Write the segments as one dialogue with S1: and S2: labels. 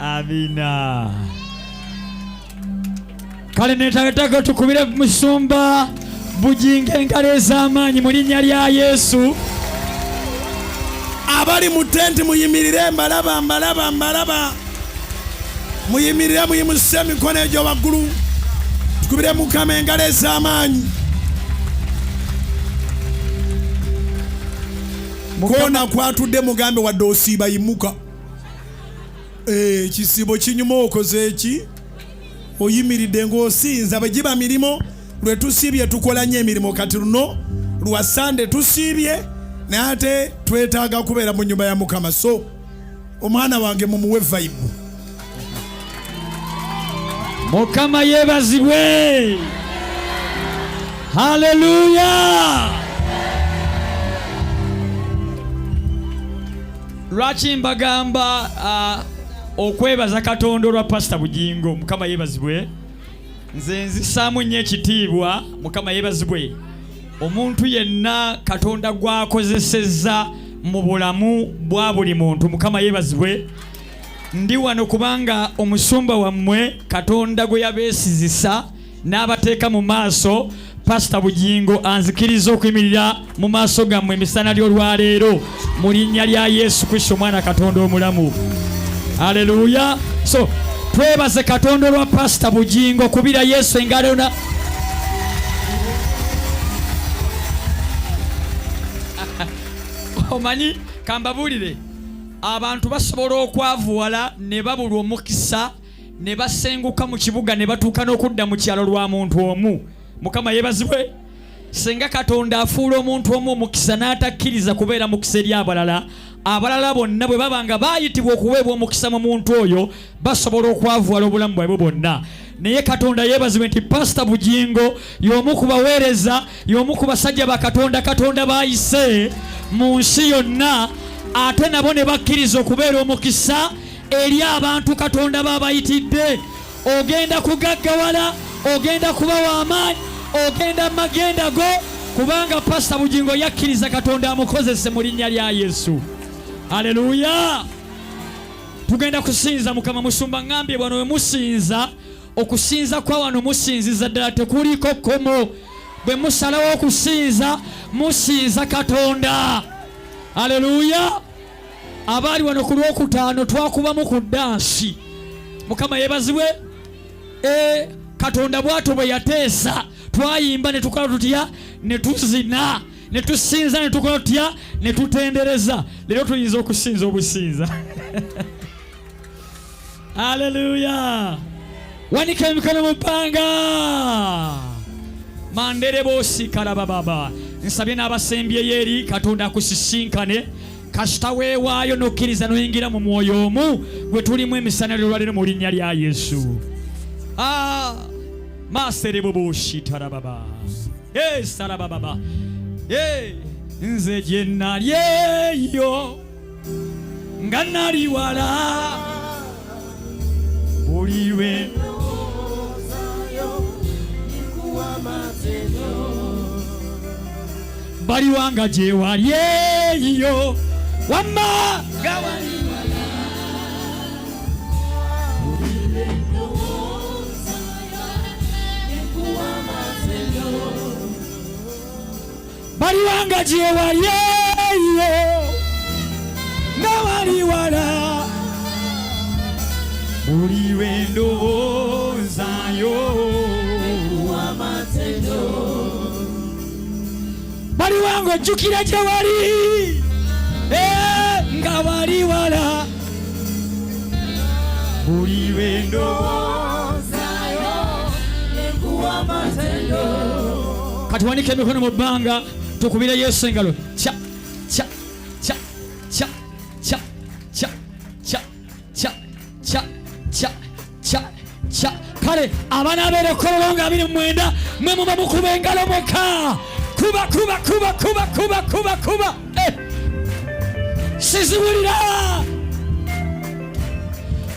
S1: Amina. Kale neetagataka tukubire musumba Bugingo engalo ez'amaanyi mu linnya lya Yesu.
S2: Abali mu tenti muyimirire, mbalaba, mbalaba, mbalaba. Muyimirire, muyimuse emikono egyo waggulu, tukubire Mukama engalo ez'amaanyi. Koona kwatudde mugambe wadde osiiba yimuka. Ekisiibo kinyuma okoze eki? Oyimiridde ng'osinza. Bwe giba mirimu lwe tusiibye tukola nnyo emirimu, kati luno lwa Sande tusiibye naye ate twetaaga kubeera mu nnyumba ya Mukama. So omwana wange mumuwe vibe.
S1: Mukama yeebazibwe. Haleluya. Lwaki mbagamba okwebaza Katonda olwa Pasita Bugingo? Mukama yeebazibwe. Nze nzisaamu nnyo ekitiibwa. Mukama yeebazibwe. Omuntu yenna Katonda gw'akozesezza mu bulamu bwa buli muntu, Mukama yeebazibwe. Ndi wano kubanga omusumba wammwe Katonda gwe yabeesizisa n'abateeka mu maaso, Pasita Bugingo anzikiriza okuyimirira mu maaso gammwe emisana ly'olwaleero mu linnya lya Yesu Kristo omwana Katonda omulamu. Haleluya. So twebaze Katonda olwa Pasita Bugingo. Kubira Yesu engalo na omanyi, kambabuulire, abantu basobola okwavuwala ne babulwa omukisa ne basenguka mu kibuga ne batuuka n'okudda mu kyalo lwa muntu omu. Mukama yeebazibwe. Singa Katonda afuula omuntu omu omukisa n'atakkiriza kubeera mukisa eri abalala, abalala bonna bwe baba nga baayitibwa okuweebwa omukisa mu muntu oyo, basobola okwavuwala obulamu bwabwe bwonna. Naye Katonda yeebazibwe nti Pasita Bugingo y'omu ku baweereza, y'omu ku basajja ba Katonda Katonda baayise mu nsi yonna, ate nabo ne bakkiriza okubeera omukisa eri abantu Katonda b'abayitidde. Ogenda kugaggawala, ogenda kuba w'amaanyi, ogenda mu magenda go, kubanga Pasita Bugingo yakkiriza Katonda amukozese mu linnya lya Yesu. Haleluya. Tugenda kusinza Mukama. Musumba ngambye wano we musinza, okusinza kwa wano musinziza ddala tekuliiko kkomo. Bwe musalawo okusinza, musinza Katonda. Haleluya. Abaali wano ku Lwokutaano twakubamu ku ddansi. Mukama yeebazibwe. Katonda bw'atyo bwe yateesa, twayimba ne tukola tutya, ne tuzina ne tusinza ne tukola tutya, ne tutendereza. Leero tuyinza okusinza obusinza. Haleluya. Wanika emikono mu bbanga. Mandere bosi kalabababa. Nsabye n'abasembyeyo eri Katonda akusisinkane. Kasita weewaayo n'okkiriza n'oyingira mu mwoyo omu gwe tulimu emisana ly'olwaleero mu linnya lya Yesu. Masere bubushi tarababa. Sarabababa. Nze gye nali eyo nga nali wala buli lwe baliwanga gye wali eyo wamma nga wali wala. Baliwanga gye wali eyo nga wali wala buli lwe ndowoozaayo baliwanga ojjukira gye wali nga wali wala buli lwe ndowoozaayo Kati wanika emikono mu bbanga tukubire Yesu engalo. Kya kya kya kya kya kya kya kya kya kya kya kya. Kale abanaabeera ekololo nga 29 mwe muba mukuba engalo mwekka. Kuba kuba kuba kuba kuba kuba kuba. Siziwulira.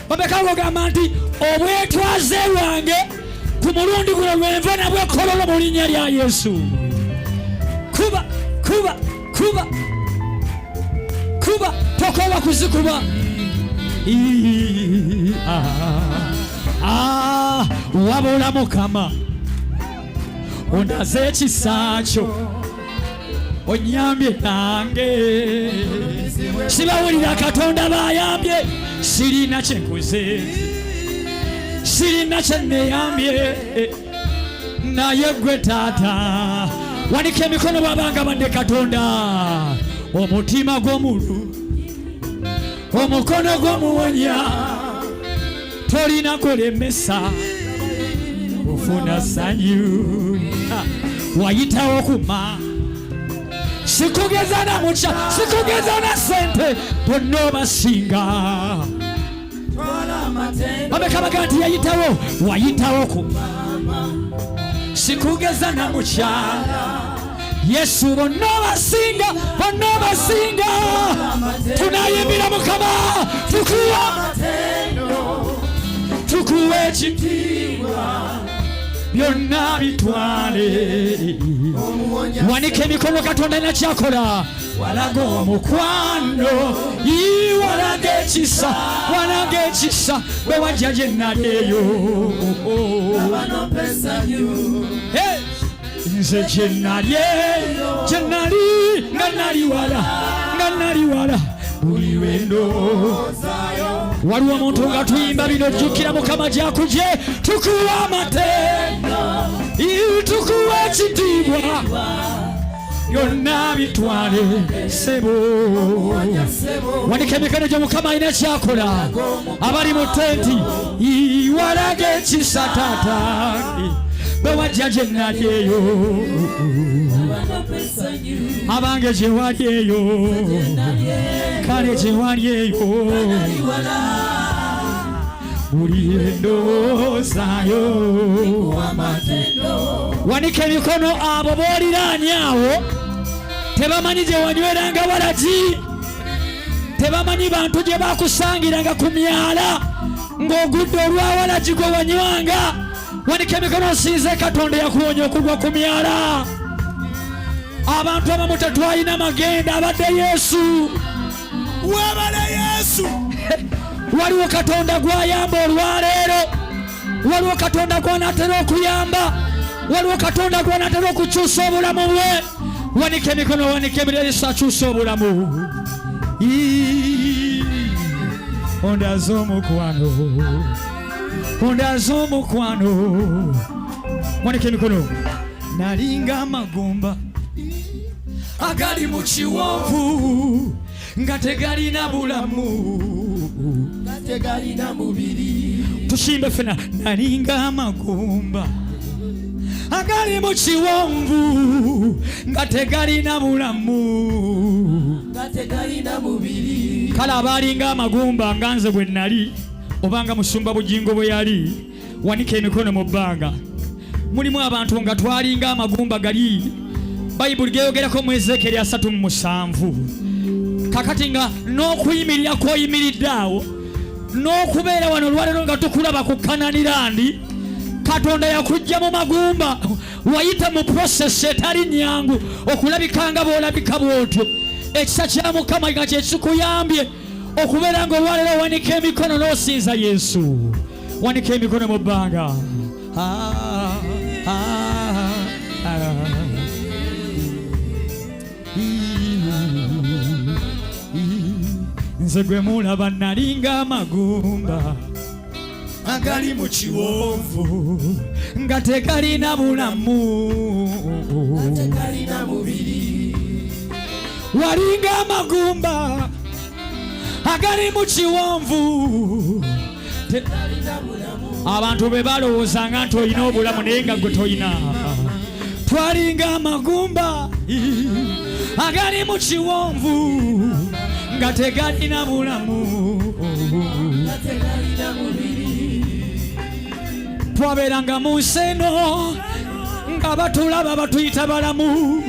S1: Bameka ng'ogamba nti obwetwaze bwange ku mulundi guno lwenva nabwo ekololo mu linnya lya Yesu. Kuba kuba kuba kuba, tokoowa kuzikuba. Ah, wabula Mukama ondaze ekisa kyo, onyambye nange. Sibawulira Katonda bayambye, sirina kyenkoze, sirina kyeneyambye, naye gwe taata. Wanika emikono bwabanga badde Katonda. Omutima gw'omulu, omukono gw'omuwonya, tolina kulemesa ofuna sanyu. Wayitawo kuma sikugeza na mukya, sikugeza na sente, bonna obasinga. Bameka baga nti yayitawo, wayitawo kuma sikugeza na mukyala. Yesu bonna obasinga, bonna obasinga. Tunayimbira Mukama, tukuwa tukuwa ekitiibwa, byonna bitwale. Wanika emikono, Katonda nakyakola. Walaga omukwano, walaga ekisa, walaga ekisa bwe wajja gye nali eyo. Hey! Nze gye nali, gye nali nga nali wala, nga nali wala, buli lwendo waliwo omuntu nga tuyimba bino, jjukira Mukama gyakuje. Tukuwa amatendo, tukuwa ekitiibwa, byonna bitwale sebo. Wanika emikono gyo, Mukama alina kyakola. Abali mu tenti, walaga ekisa taata bwe wajja gye nali eyo. Abange gye wali eyo, kale gye wali eyo, buli endowoozaayo. Wanika emikono. Abo booliraanye awo tebamanyi gye wanyweranga walagi, tebamanyi bantu gye bakusangiranga ku myala ng'ogudde olwawalagi gwe wanywanga. Wanika emikono osinze Katonda yakuwonya okugwa ku myala. Abantu abamu tetwalina magenda, abadde Yesu.
S2: Webale Yesu.
S1: Waliwo Katonda gwayamba olwaleero, waliwo Katonda gwanatera okuyamba, waliwo Katonda gwanatera okukyusa obulamu bwe. Wanika emikono, wanika emikono, Yesu akyusa obulamu. Ondaze omukwano, ondaze omukwano. Wanika emikono. Nalinga amagumba agali mu kiwonvu nga tegalina bulamu,
S2: tegalina mubiri.
S1: Tusimbe fena. Nalinga amagumba agali mu kiwonvu nga tegalina bulamu,
S2: nga tegalina mubiri.
S1: Kale abaalinga amagumba nga nze bwe nali, obanga musumba Bugingo bwe yali, wanika emikono mu bbanga. Mulimu abantu nga twalinga amagumba gali Bayibuli geyogerako mu Ezekeri 37. Kakati nga n'okuyimirira kwoyimiridde awo, n'okubeera wano olwaleero nga tukulaba ku Kananirandi, Katonda yakujja mu magumba. Wayita mu process etali nyangu okulabika nga bw'olabika bw'otyo. Ekisa kya Mukama nga kyekikuyambye okubeera nga olwaleero owanika emikono n'osinza Yesu. Wanika emikono mu bbanga. Ah, ah, ah. Nze gwe mulaba nalinga amagumba agali mu kiwonvu nga tegalina bulamu,
S2: tegalina mubiri.
S1: Walinga amagumba agali mu kiwonvu. Abantu be balowoozanga nti olina obulamu, naye nga gwe tolina. Twalinga amagumba agali mu kiwonvu nga tegalina bulamu,
S2: tegalina mubiri.
S1: Twabeeranga mu nsi eno nga batulaba batuyita balamu,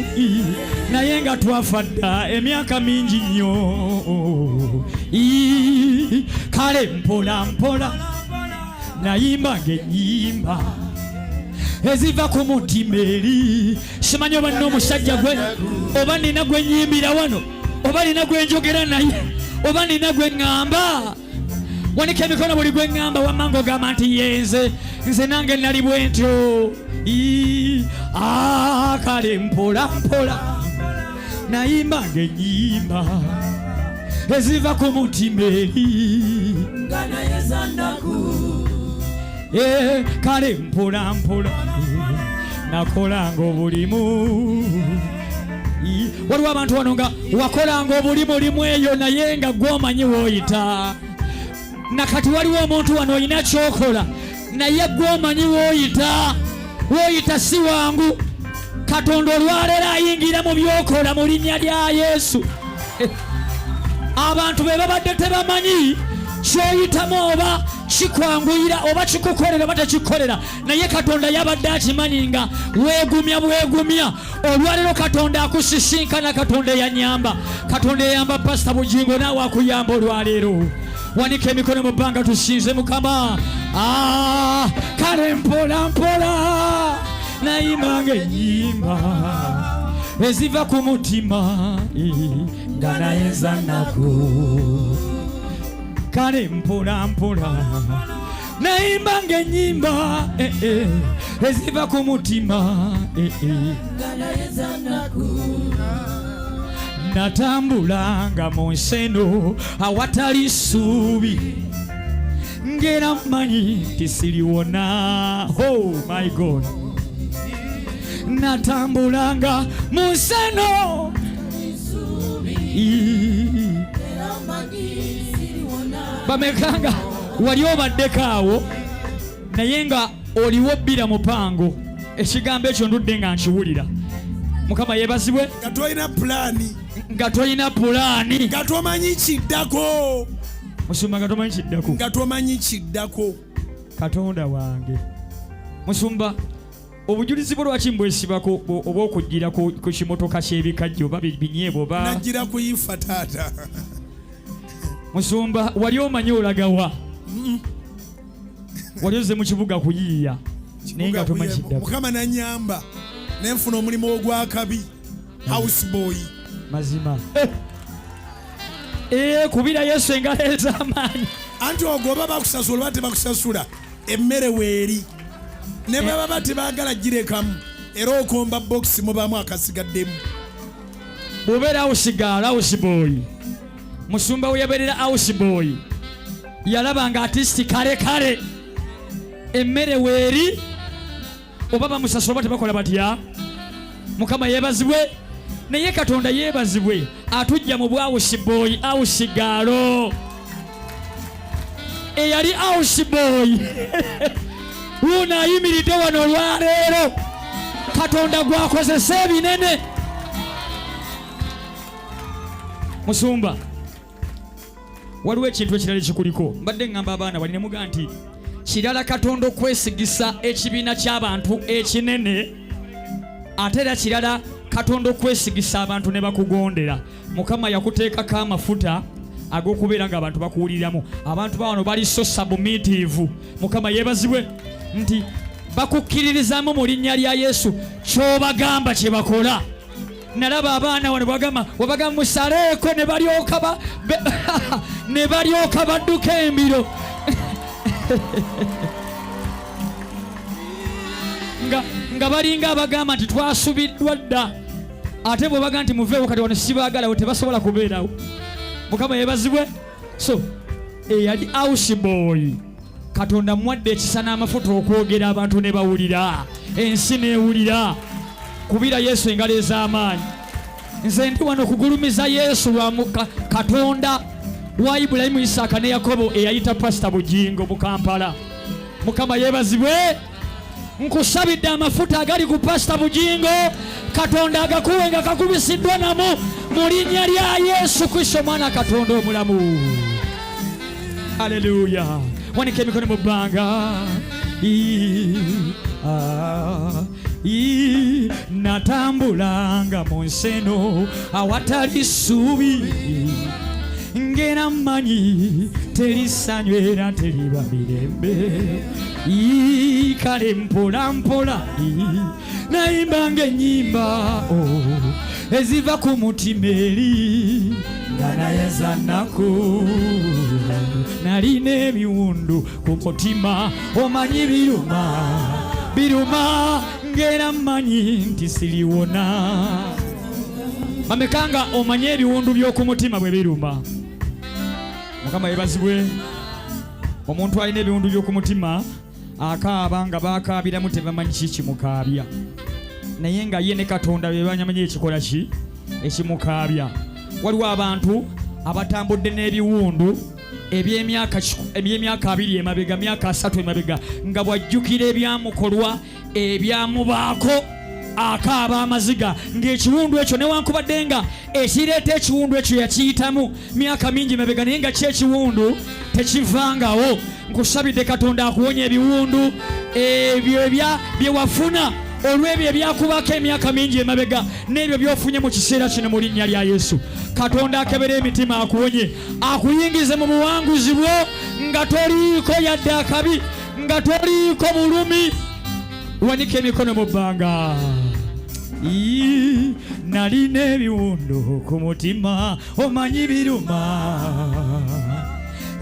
S1: naye nga twafa dda emyaka mingi nnyo. Kale mpola mpola nayimbanga ennyimba eziva ku mutima eri. Simanyi oba nina omusajja gwe, oba nina gwe nyimbira wano, oba nina gwe njogera naye, oba nina gwe ŋŋamba. Wanika emikono buli gwe ŋŋamba wamma ng'ogamba nti yenze nze nange nali bwe ntyo. Kale mpola mpola nayimbanga ennyimba eziva ku mutima eri
S3: nga naye zannaku.
S1: Kale mpola mpola nakolanga obulimu. Waliwo abantu wano nga wakolanga obulimu limu eyo naye nga gwomanyi wooyita. Nakati waliwo omuntu wano olina kyokola naye gwomanyi wooyita, wooyita si wangu. Katonda olwaleero ayingira mu byokola mu linnya lya Yesu. Abantu be babadde tebamanyi kyoyitamu oba kikwanguyira oba kikukolera oba tekikukolera, naye Katonda yabadde akimanyi nga weegumya bwegumya. Olwaleero Katonda akusisinkana. Katonda eyanyamba, Katonda eyamba Pasita Bugingo naawe akuyamba olwaleero. Wanika emikono mu bbanga tusinze Mukama. Kale mpola mpola nayimbanga ennyimba eziva ku mutima nga naye zannaku. Kale mpola mpola nayimbanga ennyimba eziva ku mutima Natambulanga mu nsi eno awatali ssuubi, ngera mmanyi nti siribona. Oh my God, natambulanga mu nsi eno. Bamekanga wali obaddeko awo naye nga oliwo bbira mupango. Ekigambo ekyo ndudde nga nkiwulira. Mukama yeebazibwe.
S2: Nga tolina pulaani.
S1: Nga tolina pulaani.
S2: Nga tomanyi kiddako.
S1: Musumba, nga tomanyi kiddako.
S2: Nga tomanyi kiddako.
S1: Katonda wange. Musumba, obujulizi bwo lwaki mbwesibako oba okugira ku kimotoka ky'ebikajjo oba binyeebwa oba
S2: Najjira kuyifa taata.
S1: Musumba, wali omanyi olagawa? Wali ozze mu kibuga kuyiiya naye nga tomanyi kiddako.
S2: Mukama nanyamba ne nfuna omulimu ogw'akabi, house boy.
S1: Mazima. Kubira Yesu engalo ez'amaanyi.
S2: Anti ogwo oba bakusasula oba tebakusasula, emmere weeri. Ne baba tebaagala girekamu, era okomba bokisi mubaamu akasigaddemu.
S1: Bw'obeera house girl, house boy, musumba we yabeerera house boy yalaba nga artist kale kale emmere weeri, oba bamusasula oba tebakola batya. Mukama yeebazibwe. Naye Katonda yeebazibwe atujja mu bwa house boy, house girl. Eyali house boy wuuno ayimiridde wano olwaleero, Katonda gwakozesa ebinene. Musumba, waliwo ekintu ekirala ekikuliko. Mbadde ŋŋamba abaana bali ne muga nti kirala Katonda okwesigisa ekibiina ky'abantu ekinene, ate era kirala Katonda okwesigisa abantu ne bakugondera. Mukama yakuteekako amafuta ag'okubeera ng'abantu bakuwuliramu. Abantu ba wano bali so submissive. Mukama yeebazibwe nti bakukkiririzaamu mu linnya lya Yesu, ky'obagamba kye bakola. Nalaba abaana wano bwagamba, wabagamba musaleeko ne balyoka ne balyoka badduka embiro. Nga balinga abagamba nti twasubiddwa dda, ate bwe bagamba nti muveewo kati wano sibaagalawo, tebasobola kubeerawo. Mukama yeebazibwe. So eyali house boy, Katonda muwadde ekisa n'amafuta okwogera abantu ne bawulira, ensi n'ewulira. Kubira Yesu engalo ez'amaanyi. Nze ndi wano okugulumiza Yesu lwa Katonda wa Ibulayimu, Isaaka ne Yakobo eyayita Pasita Bugingo mu Kampala. Mukama yeebazibwe. Nkusabidde amafuta agali ku Pasita Bugingo, Katonda agakuwe nga kakubisiddwa namu mu linnya lya Yesu Kristo omwana Katonda omulamu. Haleluya. Wanika emikono mu bbanga. Natambulanga mu nsi eno awatali ssuubi, ngera mmanyi teri ssanyu era teriba mirembe. Kale mpola mpola nayimbanga ennyimba, oh, eziva ku mutima eri Nga naye za nnaku. Nalina ebiwundu ku mutima, omanyi biruma, biruma, ngera mmanyi nti siribona. Bameka nga omanyi ebiwundu by'oku mutima bwe biruma? Mukama yebazibwe. Omuntu alina ebiwundu by'oku mutima akaaba nga bakaabiramu tebamanyi ki kimukaabya, naye nga ye ne Katonda be banyamanyi ekikola ki ekimukaabya. Waliwo abantu abatambudde n'ebiwundu eby'emyaka 20 emabega, myaka 30 emabega, nga bw'ajjukira ebyamukolwa, ebyamubaako, akaaba amaziga ng'ekiwundu ekyo, newankubadde nga ekireeta ekiwundu ekyo yakiyitamu myaka mingi mabega, naye nga kyekiwundu tekivangawo. Nkusabidde Katonda akuwonya ebiwundu ebyo ebya bye wafuna olw'ebyo ebyakubako emyaka mingi emabega n'ebyo by'ofunye mu kiseera kino. Mu linnya lya Yesu, Katonda akebera emitima akuwonye, akuyingize mu buwanguzi bwo nga toliiko yadde akabi, nga toliiko bulumi. Wanika emikono mu bbanga. Nalina ebiwundu ku mutima, omanyi biruma,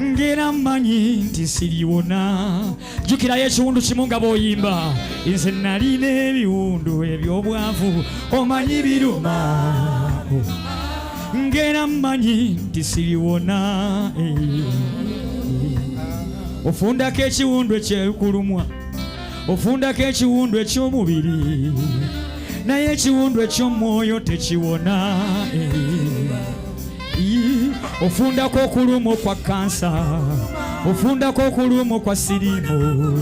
S1: ngera mmanyi nti siriwona. Jjukirayo ekiwundu kimu nga bw'oyimba. Nze nalina ebiwundu eby'obwavu, omanyi biruma, ngera mmanyi nti siriwona. Ofundako ekiwundu ekyekulumwa, ofundako ekiwundu eky'omubiri, naye ekiwundu eky'omwoyo tekiwona. Ofundako okulumwa okwa kansa, ofundako okulumwa okwa siriimu,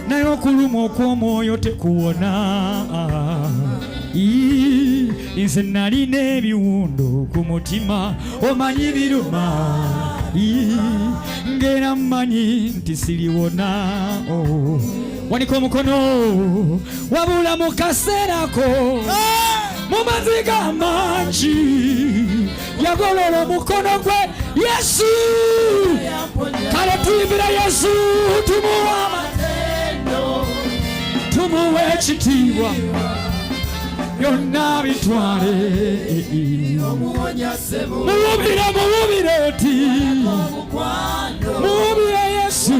S1: naye okulumwa okw'omwoyo tekuwona. Nze nalina ebiwundu ku mutima, omanyi biruma, ngera mmanyi nti siriwona. Oh. Wanika omukono. Wabula mu kaseerako, mu maziga mangi, yagolola omukono gwe, Yesu. Kale tuyimbira Yesu, tumuwa, tumuwe ekitiibwa, byonna bitwale. Muwubire, muwubire oti, muwubire Yesu.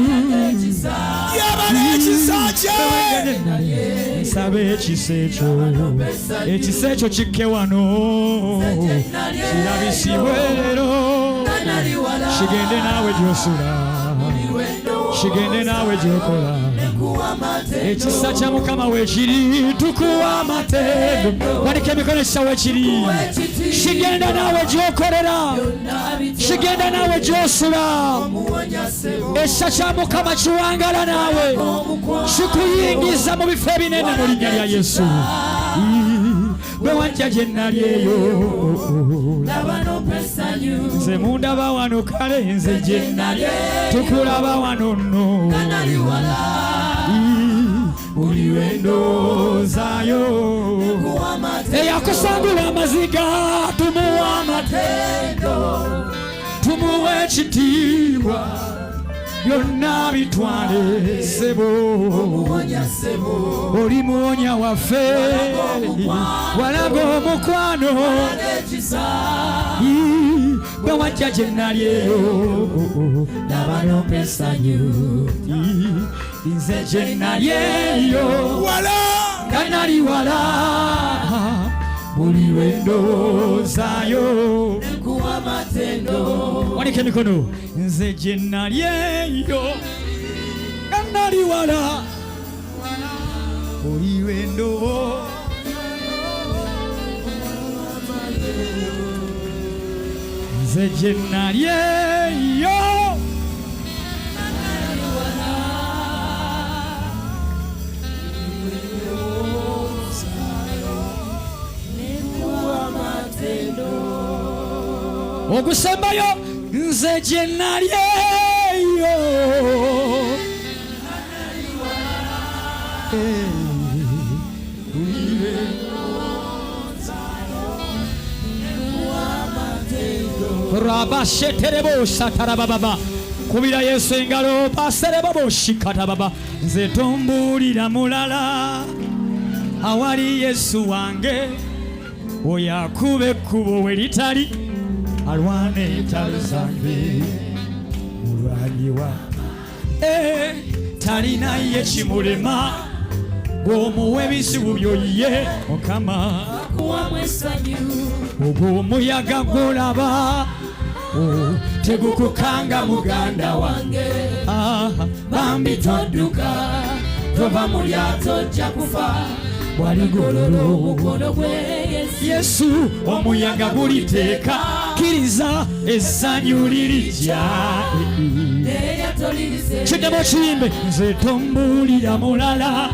S2: Yabala ekisa kye.
S1: Nsaba ekisa ekyo, ekisa ekyo kikke wano, kirabisibwe leero, kigende naawe gy'osula, kigende naawe gy'okola. Ekisa kya Mukama weekiri, tukuwa amatendo. Wanika emikono. Ekisa weekiri, kigenda naawe gy'okolera, kigenda naawe gy'osula. Ekisa kya Mukama kiwangala naawe, kikuyingiza mu bifo ebinene mu linnya lya Yesu. Bwe wajja gye nali eyo, nze mundaba wano, kale nze gye tukulaba wano nno. Buli lwendowoozayo eyakusangula amaziga, tumuwa amatendo, tumuwa ekitiibwa, byonna bitwale sebo. Oli muwonya waffe, walaga omukwano. Bwe wajja gye nali eyo, laba nompa essanyu. Nze gye nali eyo
S2: wala
S1: nga nali wala, buli lwe ndowoozaayo. Wanika emikono. Nze gye nali eyo nga nali wala, buli lwe ndowooza. Nze gye nali eyo. Ogusembayo, nze gye nali eyo. Rabasheterebo satarababa. Kubira Yesu engalo. Baserebabo shikatababa. Nze tombuulira mulala awali Yesu wange, oyo akuba ekkubo we litali. Alwana entalo zange, mulwanyi wa eh, talina ye kimulema. Bw'omuwa ebizibu byo ye Mukama
S3: akuwamu essanyu.
S1: Ogwo omuyaga gw'olaba, oh, tegukukanga muganda wange. Ah,
S3: bambi todduka, tova mu lyato, ojja kufa.
S1: Bwaligolola
S3: omukono gwe Yesu,
S1: Yesu, omuyaga guliteeka. Kkiriza, essanyu lirijja.
S3: Eryato lirise.
S1: Kiddemu okiyimbe. Nze tombuulira mulala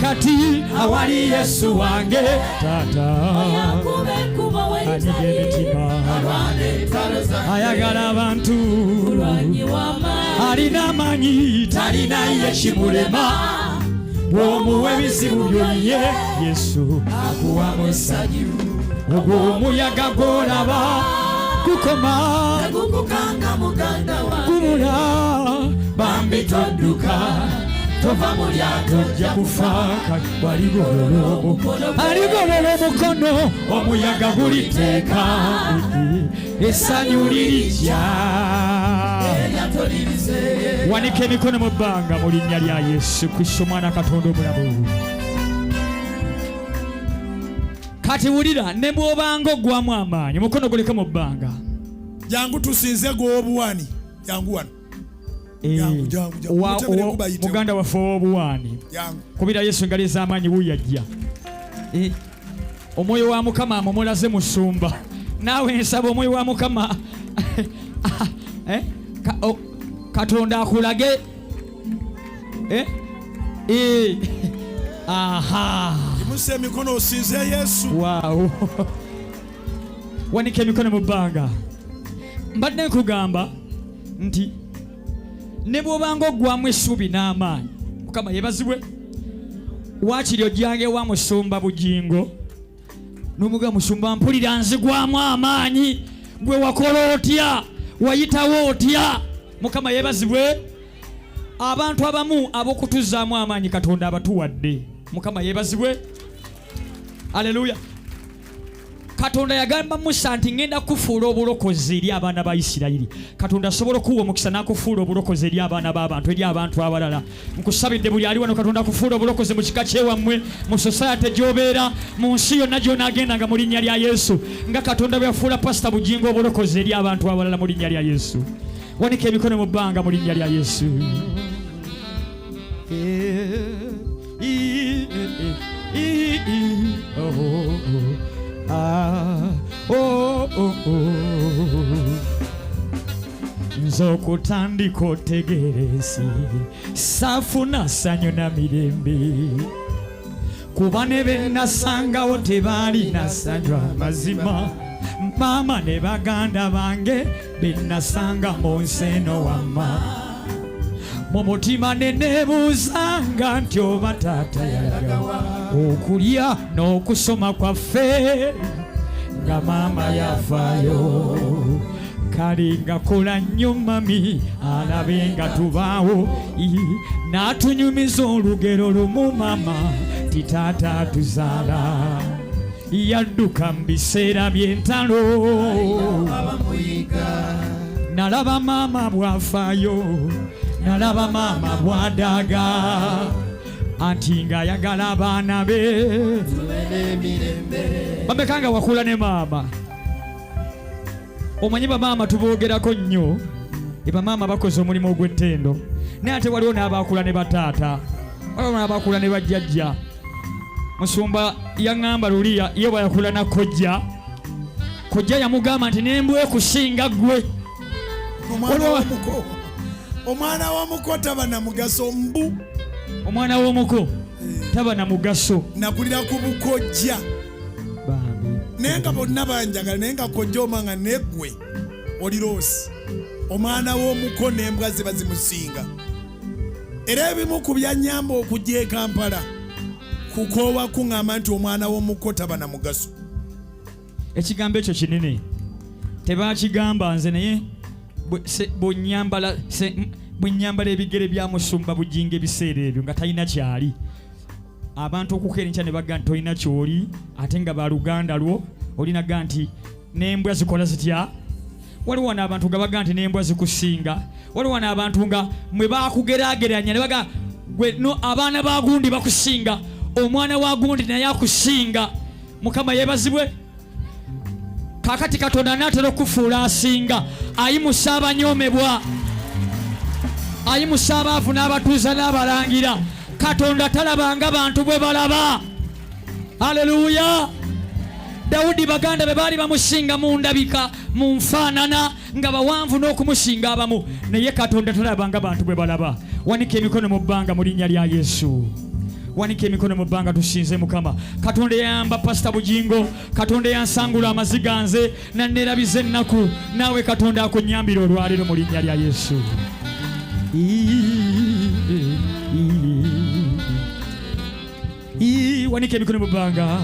S1: kati awali Yesu wange taata.
S3: Oyakuba ekkubo
S1: anyiga
S3: weritali,
S1: emitima,
S3: alwana entalo zange,
S1: ayagala abantu,
S3: mulwanyi w'amaanyi,
S1: alina amanyi, talina ye kimulema. Bw'omuwa ebizibu byo ye Yesu
S3: akuwamu essanyu.
S1: Ogwo omuyaga gw'olaba gukoma,
S3: tegukukanga muganda wange.
S1: Gubula. Bambi todduka, tova mu lyato, ojja kufa. Waligolola aligolola omukono, omuyaga guliteeka, essanyu lirijja.
S3: Eryato lirise.
S1: Wanika emikono mu bbanga mu linnya lya Yesu Kristo, omwana Katonda omulamu. Kati wulira, ne bw'obanga oggwamu amaanyi, omukono guleke mu bbanga.
S2: Jangu tusinze gw'obuwani, jangu wano. Jangu, jangu, jangu. Mutebere kubayitewo.
S1: Muganda waffe ow'obuwaani,
S2: jangu.
S1: Kubira Yesu engalo ez'amaanyi. Wuuyajja. Eh, omwoyo wa Mukama amumulaze. Musumba, naawe nsaba omwoyo wa Mukama, eh, Katonda akulage. Eh? Eh. Aha.
S2: Yimusa emikono osinze Yesu.
S1: Waawo, wanika emikono mu bbanga. Mbadde nkugamba nti ne bw'obanga oggwamu essuubi n'amaanyi, Mukama yeebazibwe, waakiri ojjanga ewa Musumba Bugingo n'omuga, "Musumba, mpulira nzigwamu amaanyi. Gwe wakola otya? Wayitawo otya?" Mukama yeebazibwe. Abantu abamu ab'okutuzaamu amaanyi Katonda abatuwadde. Mukama yeebazibwe, aleluya. Katonda yagamba Musa nti, "Ŋŋenda kufuula obulokozi eri abaana ba Isirayiri." Katonda asobola okuwa omukisa n'akufuula obulokozi eri abaana b'abantu, eri abantu abalala. Nkusabidde buli ali wano, Katonda akufuula obulokozi mu kika kyewammwe, mu society gy'obeera, mu nsi yonna gy'onaagendanga, mu linnya lya Yesu, nga Katonda bwe yafuula Pasita Bugingo obulokozi eri abantu abalala, mu linnya lya Yesu. Wanika emikono mu bbanga mu linnya lya Yesu. Eh, i, eh, i, i, oh, oh, ah, oh. Nze okutandika otegeera ensi, saafuna ssanyu na mirembe, kuba ne be nasangawo tebaalina ssanyu. Amazima, maama ne baganda bange be nasanga mu nsi eno, wamma mu mutima ne neebuuzanga nti oba taata yalagawa okulya n'okusoma kwaffe nga maama yafaayo. Kale nga kola nnyo mami alabe nga tubaawo. N'atunyumiza olugero lumu mama ti taata atuzaala yadduka mu biseera by'entalo. Nalaba maama bw'afaayo, nalaba maama bw'adaaga, anti ng'ayagala abaana be. Bameka nga wakula ne maama? Omanyi bamaama tuboogerako nnyo. E, bamaama bakoze omulimu ogw'ettendo, naye ate waliwo n'abaakula ne bataata, waliwo n'abaakula ne bajjajja. Musumba yaŋŋamba luliya ye bwe yakula na kojja, kojja yamugamba nti nembwa ekusinga ggwe.
S2: Omwana w'omuko, omwana w'omuko taba na mugaso mbu.
S1: Omwana w'omuko taba na mugaso.
S2: Nakulira ku bukojja.
S1: Bambi.
S2: Naye nga bonna banjagala, naye nga kojja oma nga neggwe oli loosi. Omwana w'omuko n'embwa ziba zimusinga. Era ebimu ku byanyamba okujja e Kampala kukoowa kuŋŋamba nti omwana w'omuko taba na mugaso.
S1: Ekigambo ekyo kinene, tebakigamba nze, naye bwe nyambala ebigere bya Musumba Bugingo ebiseera ebyo nga talina kyali, abantu okukeera enkya ne baga nti tolina kyoli, ate nga baluganda lwo olinaga nti n'embwa zikola zitya. Waliwo wano abantu nga baga nti n'embwa zikusinga. Waliwo wano abantu nga mwe bakugeraageranya ne baga gwe no abaana ba gundi bakusinga, omwana wa gundi naye akusinga. Mukama yeebazibwe. Kaakati Katonda anaatera okukufuula asinga. Ayimusa abanyoomebwa, ayimusa abaavu n'abatuuza n'abalangira. Katonda talabanga bantu bwe balaba. Aleluya. Dawudi baganda be baali bamusinga mu ndabika, mu nfaanana, nga bawanvu n'okumusinga abamu, naye Katonda talabanga bantu bwe balaba. Wanika emikono mu bbanga mu linnya lya Yesu. Wanika emikono mu bbanga tusinze Mukama. Katonda eyayamba Pasita Bugingo, Katonda eyansangula amaziga nze nanneerabiza ennaku, naawe Katonda akunnyambira olwaleero mu linnya lya Yesu. Wanika emikono mu bbanga.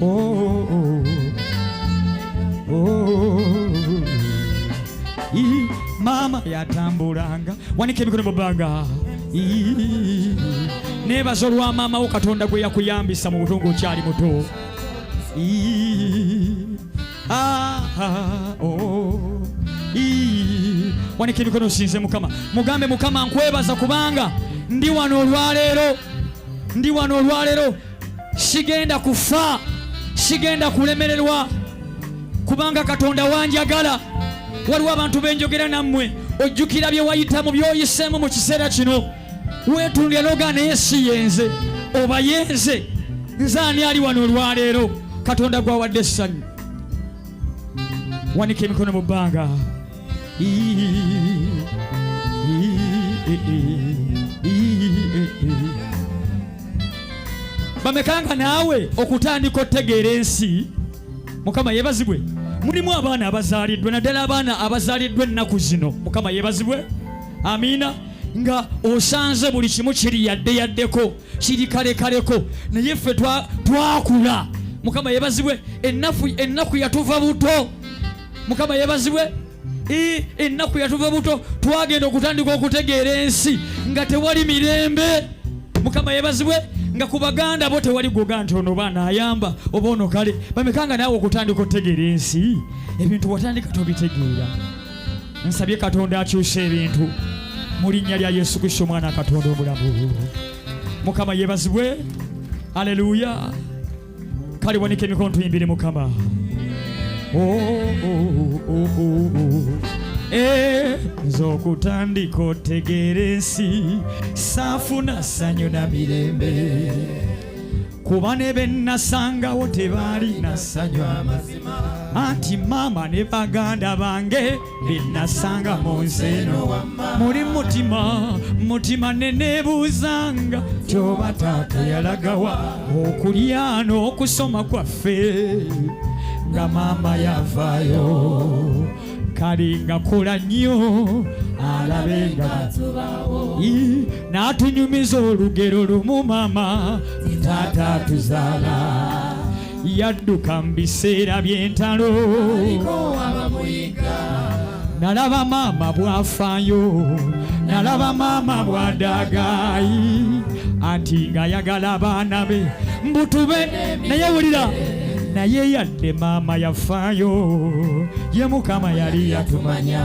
S1: Oh, oh, oh. Maama yatambulanga. Wanika emikono mu bbanga. Neebaza olwa maama wo Katonda gwe yakuyambisa mu buto ng'okyali muto. Ah, oh. Wanika emikono osinze Mukama. Mugambe Mukama nkwebaza kubanga ndi wano olwaleero, ndi wano olwaleero, sigenda kufa, sigenda kulemererwa kubanga Katonda wanjagala. Waliwo abantu benjogera nammwe, ojjukira bye wayitamu, by'oyiseemu mu kiseera kino, weetundira n'ogaa naye si yenze oba yenze nze ani ali wano olwaleero Katonda gwawadde essanyu. Wanika emikono mu bbanga. Bamekanga naawe okutandika otegeera ensi. Mukama yeebazibwe. Mulimu abaana abazaaliddwa, naddala abaana abazaaliddwa ennaku zino. Mukama yeebazibwe. Amiina. Nga osanze buli kimu kiri yadde yaddeko, kiri kalekaleko, naye ffe twakula. Mukama yeebazibwe. Ennaku yatuva buto. Mukama yeebazibwe. Ennaku yatuva buto, twagenda okutandika okutegeera ensi nga tewali mirembe. Mukama yeebazibwe. Nga ku baganda bo tewali gwoga nti ono baana ayamba oba ono kale. Bamekanga naawe okutandika okutegeera ensi, ebintu watandika tobitegeera. Nsabye Katonda akyuse ebintu mu linnya lya Yesu Kristo omwana Katonda omulamu. Mukama yeebazibwe. Aleluya. Kale wanika emikono tuyimbire Mukama. Nze okutandika otegeera ensi, saafuna ssanyu na mirembe, kuba ne be nasangawo tebaalina ssanyu amazima, anti maama ne baganda bange be nasanga mu nsi eno. Muli mutima mutima ne neebuuzanga kyoba taata yalagawa okulya n'okusoma kwaffe nga maama yavaayo. Kale nga kola nnyo alabe nga n'atunyumiza olugero lumu maama taata atuzaala yadduka mu biseera by'entalo. Nalaba maama bw'afaayo, nalaba maama bw'adagaayi, anti ng'ayagala abaana be mbutube naye wulira. Naye yadde maama yafaayo, ye Mukama yali yatumanya,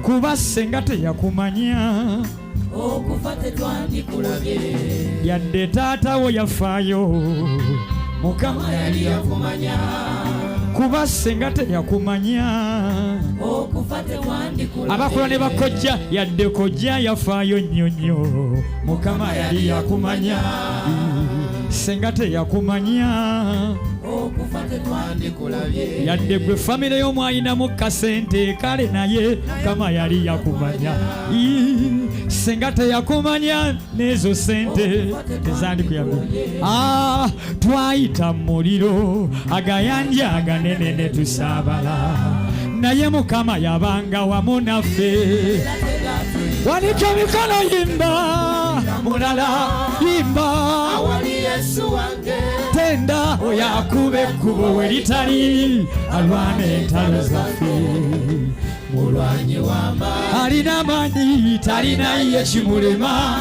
S1: kuba ssenga teyakumanya,
S3: okufa tetwandikulabye.
S1: Yadde taata wo yafaayo, Mukama
S3: yali yakumanya,
S1: kuba ssenga teyakumanya,
S3: okufa tetwandikulabye.
S1: Abakola ne bakojja, yadde kojja yafaayo nnyo nnyo, Mukama yali yakumanya, ssenga teyakumanya,
S3: okufa tetwandikulabye.
S1: Yadde gwe famire y'omwayinamu kasente kale, naye Mukama yali yakumanya, ssenga teyakumanya, n'ezo sente tezandikuyambye. Twayita mu muliro agayanja aganene ne tusaabala, naye Mukama yabanga wamu naffe. Wanika emikono, yimba mulala, yimba
S3: awali Yesu wange,
S1: tenda oyo akuba ekkubo we litali, alwana entalo zaffe,
S3: mulwanyi w'amaanyi,
S1: alina amaanyi, talina ye kimulema.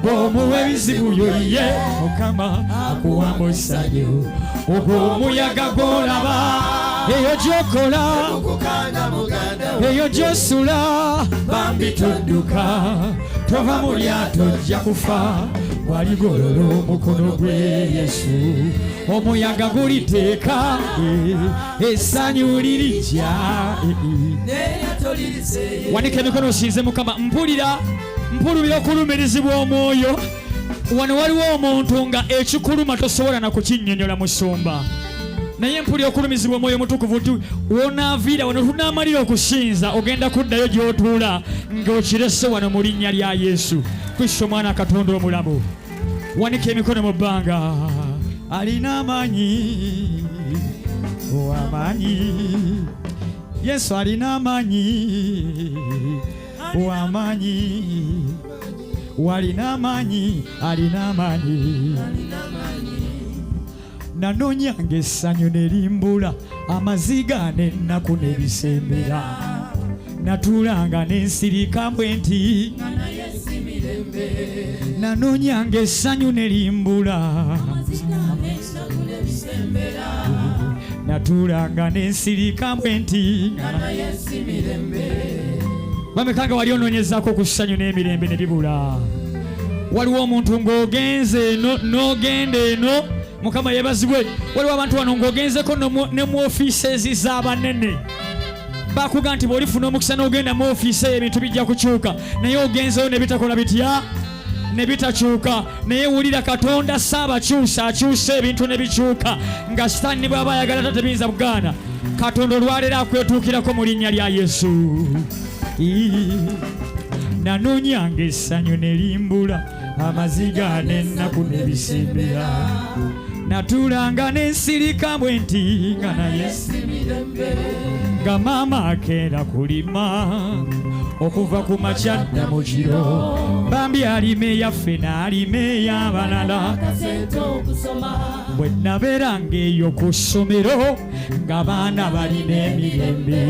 S1: Bw'omuwa ebizibu byo ye Mukama akuwa essanyu. Ogwo omuyaga gw'olaba, eyo gy'okola, eyo gy'osula, bambi todduka, tova mu lyato, ojja kufa. Bw'aligolola omukono gwe Yesu, omuyaga guliteeka, essanyu lirijja. Wanika emikono osinze Mukama. Mpulira, mpulira okulumirizibwa omwoyo. Wano waliwo omuntu nga ekikuluma tosobola na kukinnyonnyola, musumba, naye mpulira okulumizibwa omwoyo omutukuvu nti wonaaviira wano, tunaamalira okusinza, ogenda kuddayo gy'otuula ng'okirese wano mu linnya lya Yesu Kristo, omwana Katonda omulamu. Wanika emikono mu bbanga. Alina amaanyi, ow'amaanyi Yesu alina amaanyi, ow'amaanyi, walina amaanyi, alina amaanyi. Nanoonyanga essanyu ne limbula, amaziga n'ennaku ne bisembera. Natuulanga n'ensirika bwe nti. Nanoonyanga essanyu ne limbula, natuulanga n'ensirika bwe nti. Bameka nga wali onoonyezaako ku ssanyu n'emirembe ne bibula? Waliwo omuntu ng'ogenze eno n'ogenda eno. Mukama yeebazibwe. Waliwo abantu wano ng'ogenzeko ne mu offices z'abanene, bakuga nti bw'olifuna omukisa n'ogenda mu ofiisi eyo ebintu bijja kukyuka, naye ogenzeyo ne bitakola bitya, ne bitakyuka. Naye wulira, Katonda saabakyusa, akyusa ebintu ne bikyuka nga Sitaani ne bw'aba ayagala ta tebiyinza kugaana. Katonda olwaleero akwetuukirako mu linnya lya Yesu. Nanoonyanga essanyu ne limbula, amaziga n'ennaku ne bisimbira. Natuulanga n'ensirika bwe nti nga naye nga maama akeera kulima okuva ku makya dda mu kiro, bambi alima eyaffe n'alima ey'abalala. Bwe nabeeranga eyo ku ssomero nga baana balina emirembe,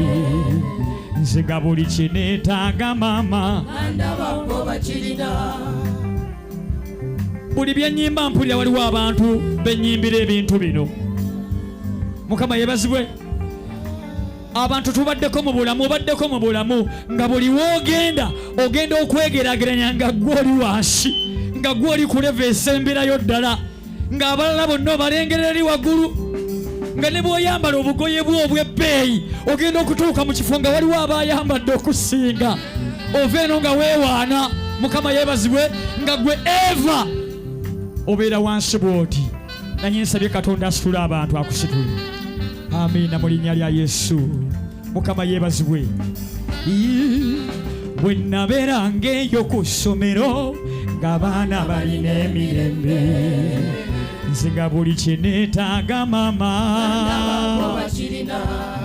S1: nze nga buli kyeneetaaga maama. Buli byennyimba mpulira waliwo abantu benyimbira ebintu bino. Mukama yebazibwe. Abantu tubaddeko mu bulamu, obaddeko mu bulamu nga buli woogenda ogenda okwegeraageranya nga gwe oli wansi, nga gwe oli ku level esemberayo ddala, ng'abalala bonna obalengerera eri waggulu, nga ne bw'oyambala obugoye bwo obw'ebbeeyi ogenda okutuuka mu kifo nga waliwo abayambadde okusinga, ova eno nga weewaana. Mukama yeebazibwe. Nga gwe eva obeera wansi bw'oti, nanye nsabye Katonda asitule abantu, akusitule. Amiina, mu linnya lya Yesu. Mukama yeebazibwe. Bwe nabeeranga eyo ku ssomero ng'abaana balina emirembe, nze nga buli kyeneetaaga maama.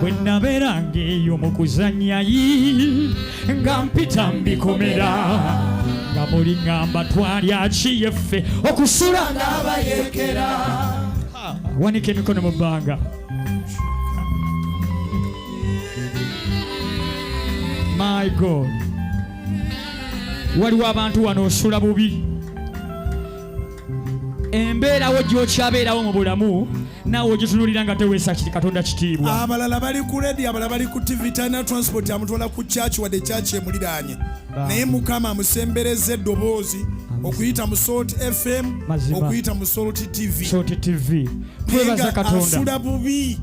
S1: Bwe nabeeranga eyo mu kuzannya yi nga mpita mbikomera, nga muli ŋŋamba twalya ki yeffe okusula. Wanika emikono mu bbanga. My God, waliwo abantu wano osula bubi, embeerawo gy'okyabeerawo mu bulamu naawe ogitunulira nga teweesa kiri Katonda kitiibwa.
S2: Abalala bali ku radio, abalala bali ku TV, talina transport amutwala ku church wadde church emuliraanye, naye Mukama amusembereza eddoboozi okuyita mu Salt FM, okuyita mu Salt TV.
S1: Salt TV, twebaza
S2: Naye nga
S1: Katonda.
S2: Asula bubi,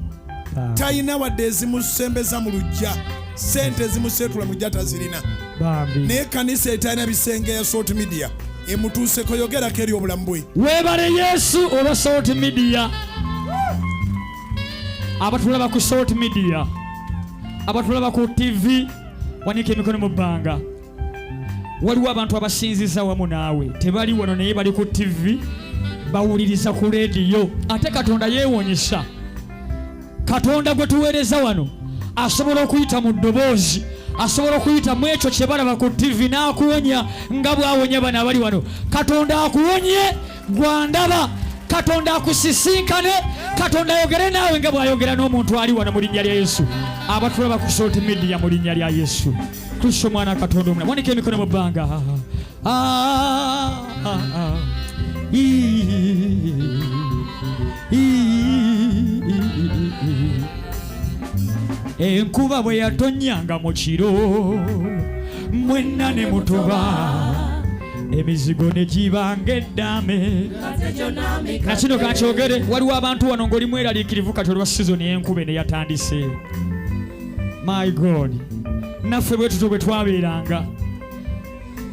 S2: talina wadde ezimusembeza mu lujja, sente ezimuseetula mu lujja tazirina,
S1: Bambi.
S2: Naye kanisa etalina bisenge ya Salt Media emutuuseko. Yogerako eri obulamu bwe.
S1: Weebale Yesu olwa Salt Media. Abatulaba ku Salt Media, abatulaba ku TV, wanika emikono mu bbanga. Waliwo abantu abasinziza wamu naawe, tebali wano naye bali ku TV, bawuliriza ku leediyo. Ate Katonda yeewuunyisa. Katonda gwe tuweereza wano asobola okuyita mu ddoboozi, asobola okuyita mu ekyo kye balaba ku TV n'akuwonya nga bw'awonya bano abali wano. Katonda akuwonye gwandaba, Katonda akusisinkane, Katonda ayogere naawe nga bw'ayogera n'omuntu ali wano mu linnya lya Yesu. Abatulaba ku Salt Media, mu linnya lya Yesu Kristo, omwana Katonda omulamu, wanika emikono mu bbanga. Ah, ah, ah. Ii, ii, Enkuba bwe yatonnyanga mu kiro mwenna ne mutoba emizigo ne giba ng'eddaame. Na kino kankyogere, waliwo abantu wano ng'oli mweraliikirivu kati olwa sizoni y'enkuba eno eyatandise. My God, naffe bwe tutyo bwe twabeeranga.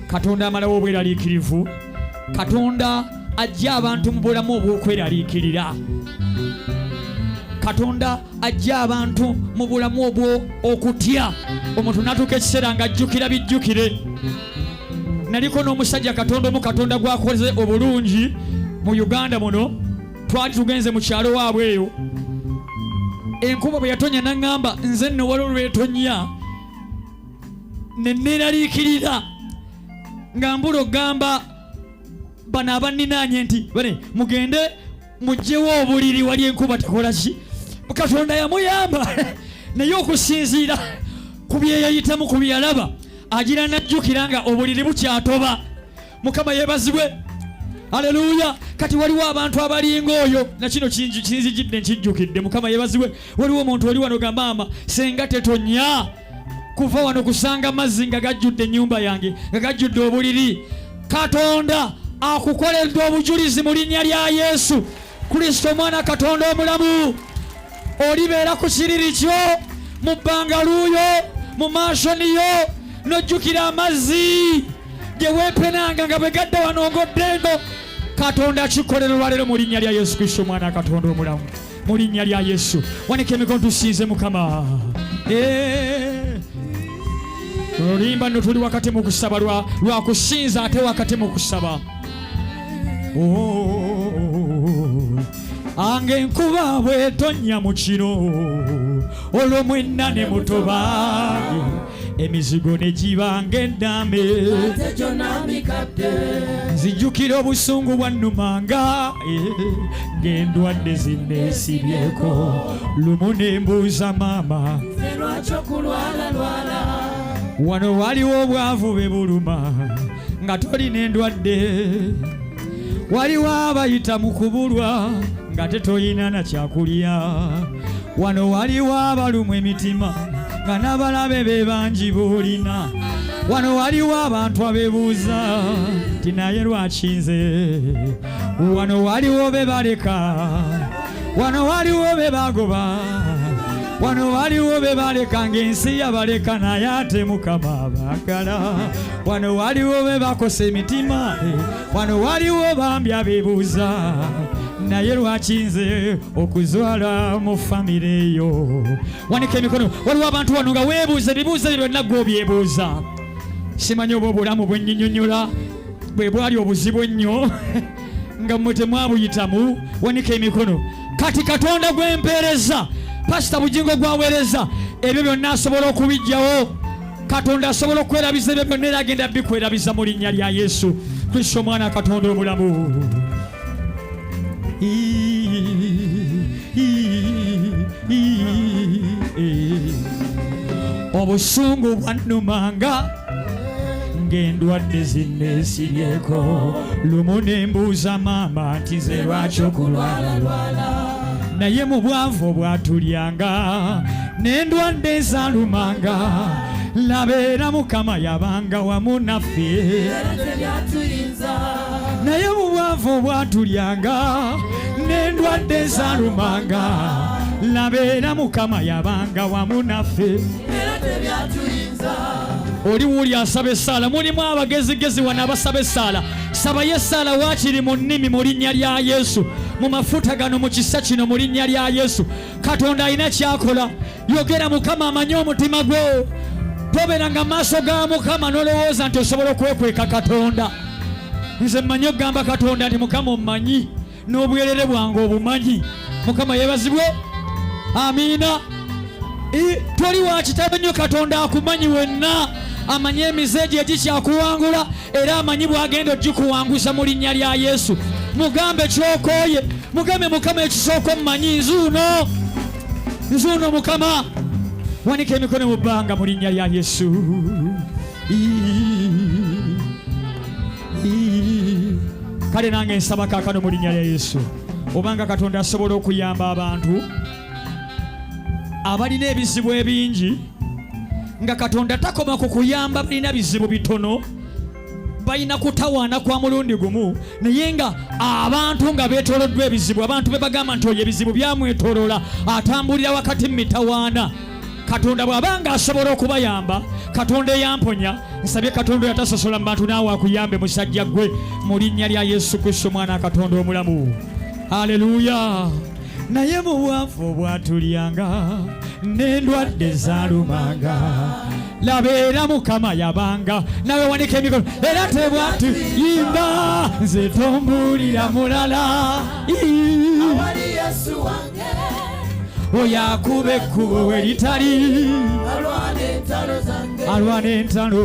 S1: Katonda amalawo obweraliikirivu. Katonda ajja abantu mu bulamu obw'okweraliikirira. Katonda ajja abantu mu bulamu obwo okutya. Omuntu n'atuuka ekiseera ng'ajjukira bijjukire. Naliko n'omusajja Katonda omu Katonda gw'akoze obulungi mu Uganda muno. Twali tugenze mu kyalo waabwe eyo, enkuba bwe yatonya n'aŋŋamba, nze nno waliwo lwetonya ne neeraliikirira nga mbula okugamba bano abanninaanye nti bane mugende mugyewo obuliri wali enkuba tekola ki. Katonda yamuyamba, naye okusinziira ku byeyayitamu, ku byeyalaba, agira najjukira nga obuliri bukyatoba. Mukama yeebazibwe, aleluya. Kati waliwo abantu abalinga oyo, nakino kinzijidde nkijjukidde. Mukama yeebazibwe. Waliwo omuntu oli wano ga maama senga tetonya kuva wano kusanga amazzi nga gajjudde ennyumba yange, nga gajjudde obuliri. Katonda akukoledde obujulizi mu linnya lya Yesu Kristo omwana Katonda omulamu. Olibeera ku kiriri kyo mu bbangaluuyo mu mansoniyo n'ojjukira amazzi gye weepenanga nga bwe gadda wano ng'oddengo. Katonda akikolera olwaleero mu linnya lya Yesu Kristo omwana Katonda omulamu, mu linnya lya Yesu. Wanika emikono tusinze Mukama. Oluyimba nno tuli wakati mu kusaba lwa kusinza ate wakati mu kusaba. Oh, ange enkuba bwetonya mu kiro olwo mwenna ne mutoba emizigo ne giba ng'endaame. Nzijukira obusungu bwannumanga ng'endwadde zinneesibyeko. Lumu ne mbuuza maama, wano waliwo obwavu be buluma nga tolina endwadde, waliwo abayita mu kubulwa nga tetoyina na kyakulya, wano waliwo abalumwa emitima nga n'abalabe be bangi b'olina, wano waliwo abantu abeebuuza nti naye lwaki nze, wano waliwo be baleka, wano waliwo be bagoba, wano waliwo be baleka ng'ensi yabaleka naye ate Mukama abaagala, wano waliwo be bakosa emitima, wano waliwo bambi abeebuuza naye lwaki nze okuzwala mu famire eyo. Wanika emikono. Waliwo abantu wano nga weebuuza ebibuuzo ebyo byonna gwe obyebuuza. Simanyi oba obulamu bwe nnyinyonnyola bwe bwali obuzibu ennyo nga mmwe temwabuyitamu. Wanika emikono. Kati Katonda gwe mpeereza, Pasita Bugingo gw'aweereza, ebyo byonna asobola okubiggyawo. Katonda asobola okwerabiza ebyo byonna era agenda bikwerabiza mu linnya lya Yesu Kristo omwana Katonda omulamu. Obusungu bwannumanga ng'endwadde zinneesibyeko. Lumu ne mbuuza maama nti nze lwaki okulwalalwala, naye mu bwavu obwatulyanga n'endwadde ezalumanga, labeera Mukama yabanga wamu naffe. Naye mu bwavu obwatulyanga n'endwadde ezalumanga, labeera Mukama yabanga wamu naffe. Oli wuuli asaba essaala, mulimu abagezigezi wano abasaba essaala. Sabayo essaala waakiri mu nnimi mu linnya lya Yesu, mu mafuta gano, mu kisa kino, mu linnya lya Yesu. Katonda alina kyakola. Yogera, Mukama amanyi omutima gwo. Tobeeranga maaso ga Mukama n'olowooza nti osobola okwekweka Katonda. Nze mmanyi okugamba Katonda nti Mukama ommanyi n'obwerere bwange obumanyi. Mukama yeebazibwe, amiina. Toli wa kitalo nnyo, Katonda akumanyi wenna, amanyi emize gye egikyakuwangula era amanyi bw'agenda ogikuwanguza mu linnya lya Yesu. Mugambe ky'okooye, mugambe Mukama ekisooka ommanyi, nzuuno, nzuuno Mukama. Wanika emikono mu bbanga mu linnya lya Yesu. Kale nange nsaba kaakano mu linnya lya Yesu, obanga Katonda asobola okuyamba abantu abalina ebizibu ebingi, nga Katonda takoma ku kuyamba balina bizibu bitono, balina kutawaana kwa mulundi gumu, naye nga abantu nga beetooloddwa ebizibu, abantu be bagamba nti oyo ebizibu byamwetooloola, atambulira wakati mu mitawaana. Katonda bw'aba nga asobola okubayamba, Katonda eyamponya, nsabye Katonda oyo atasosola mu bantu naawe akuyambe musajja ggwe, mu linnya lya Yesu Kristo omwana wa Katonda omulamu. Aleluya. Naye mu bwavu obwatulyanga n'endwadde zaalumanga, laba era Mukama yabanga nawe. Wanika emikono era tebwatuyimba, nze tombuulira mulala.
S3: Awali Yesu wange,
S1: oyo akuba ekkubo we litali,
S3: alwana entalo zange,
S1: alwana entalo,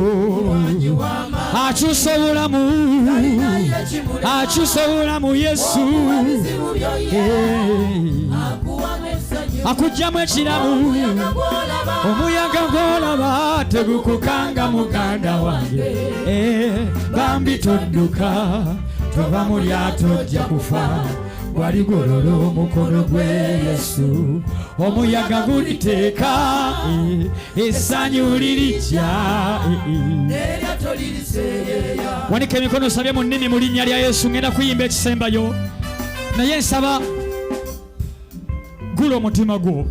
S1: akyusa obulamu, akyusa obulamu Yesu.
S3: Ebizibu byoye, akuwa essanyu,
S1: Akugyamu ekiramu.
S3: Omuyaga gw'olaba,
S1: Omuyaga gw'olaba tegukukanga muganda wange. Bambi todduka, tova mu lyato ojja kufa. Waligolola omukono gwe Yesu, omuyaga guliteeka, essanyu lirijja.
S3: N'eryato liriseeyeeya.
S1: Wanika emikono osabye mu nnimi mu linnya lya Yesu. Ngenda kuyimba ekisembayo, naye nsaba gula omutima gwo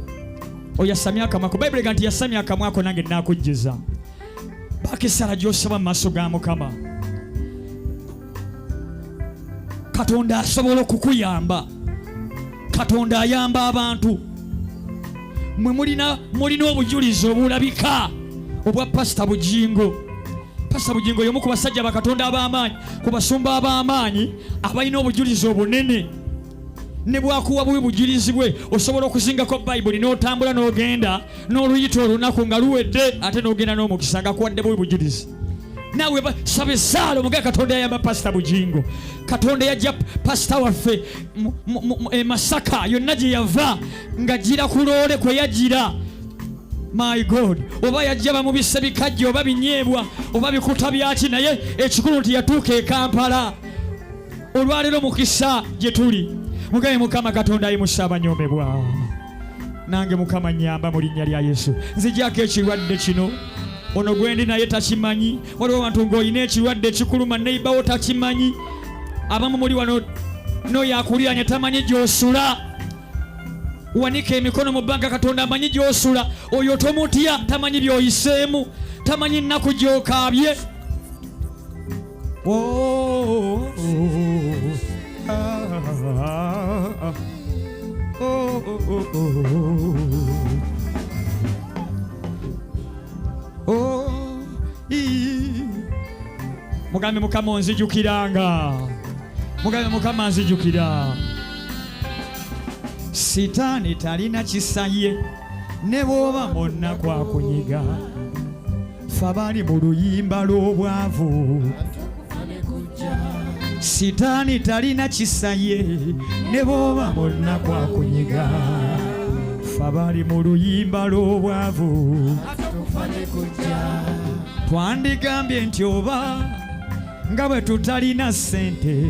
S1: oyasamye akamwako. Bayibuli ega nti yasamye akamwako nange nakujjuza. Baako essala gy'osaba mu maaso ga Mukama. Katonda asobola okukuyamba. Katonda ayamba abantu. Mwe mulina obujulizi obulabika obwa Pasita Bugingo. Pasita Bugingo y'omu ku basajja bakatonda ab'amaanyi, ku basumba ab'amaanyi abalina obujulizi obunene. Ne bwakuwa bubi bujulizi bwe, osobola okuzingako Bayibuli n'otambula n'ogenda n'oluyita olunaku nga luwedde, ate n'ogenda n'omukisa nga kuwadde bubi bujulizi. Naawe saba essaala omuga Katonda yayamba Pasita Bugingo, Katonda yajja pasita waffe e Masaka yonna gye yava nga gira ku loole kwe yagira. My God, oba yajja bamubisse bikajjo oba binyeebwa oba bikuta byaki, naye ekikulu nti yatuuka e Kampala. Olwaleero mukisa gye tuli. Mugabe Mukama Katonda ayimusa abanyoomebwa. Nange Mukama nyamba mu linnya lya Yesu, nzijako ekirwadde kino. Ono gwendi naye takimanyi. Waliwo abantu ng'olina ekirwadde ekikuluma, neibawo takimanyi. Abamu muli wano n'oyo akuliranye tamanyi gy'osula. Wanika emikono mu bbanga. Katonda amanyi gy'osula. Oyo tomutya, tamanyi by'oyiseemu, tamanyi nnaku gy'okaabye. Oh, ah, ah, oh. Oh, mugambe Mukama onzijukiranga. Mugambe Mukama nzijukira. Sitaani talina kisa ye, ne bw'oba munnaku akunyiga. Fe abali mu luyimba lw'obwavu, sitaani talina kisa ye, ne bw'oba munnaku akunyiga. Fe abali mu luyimba lw'obwavu, twandigambye nti oba nga bwe tutalina ssente,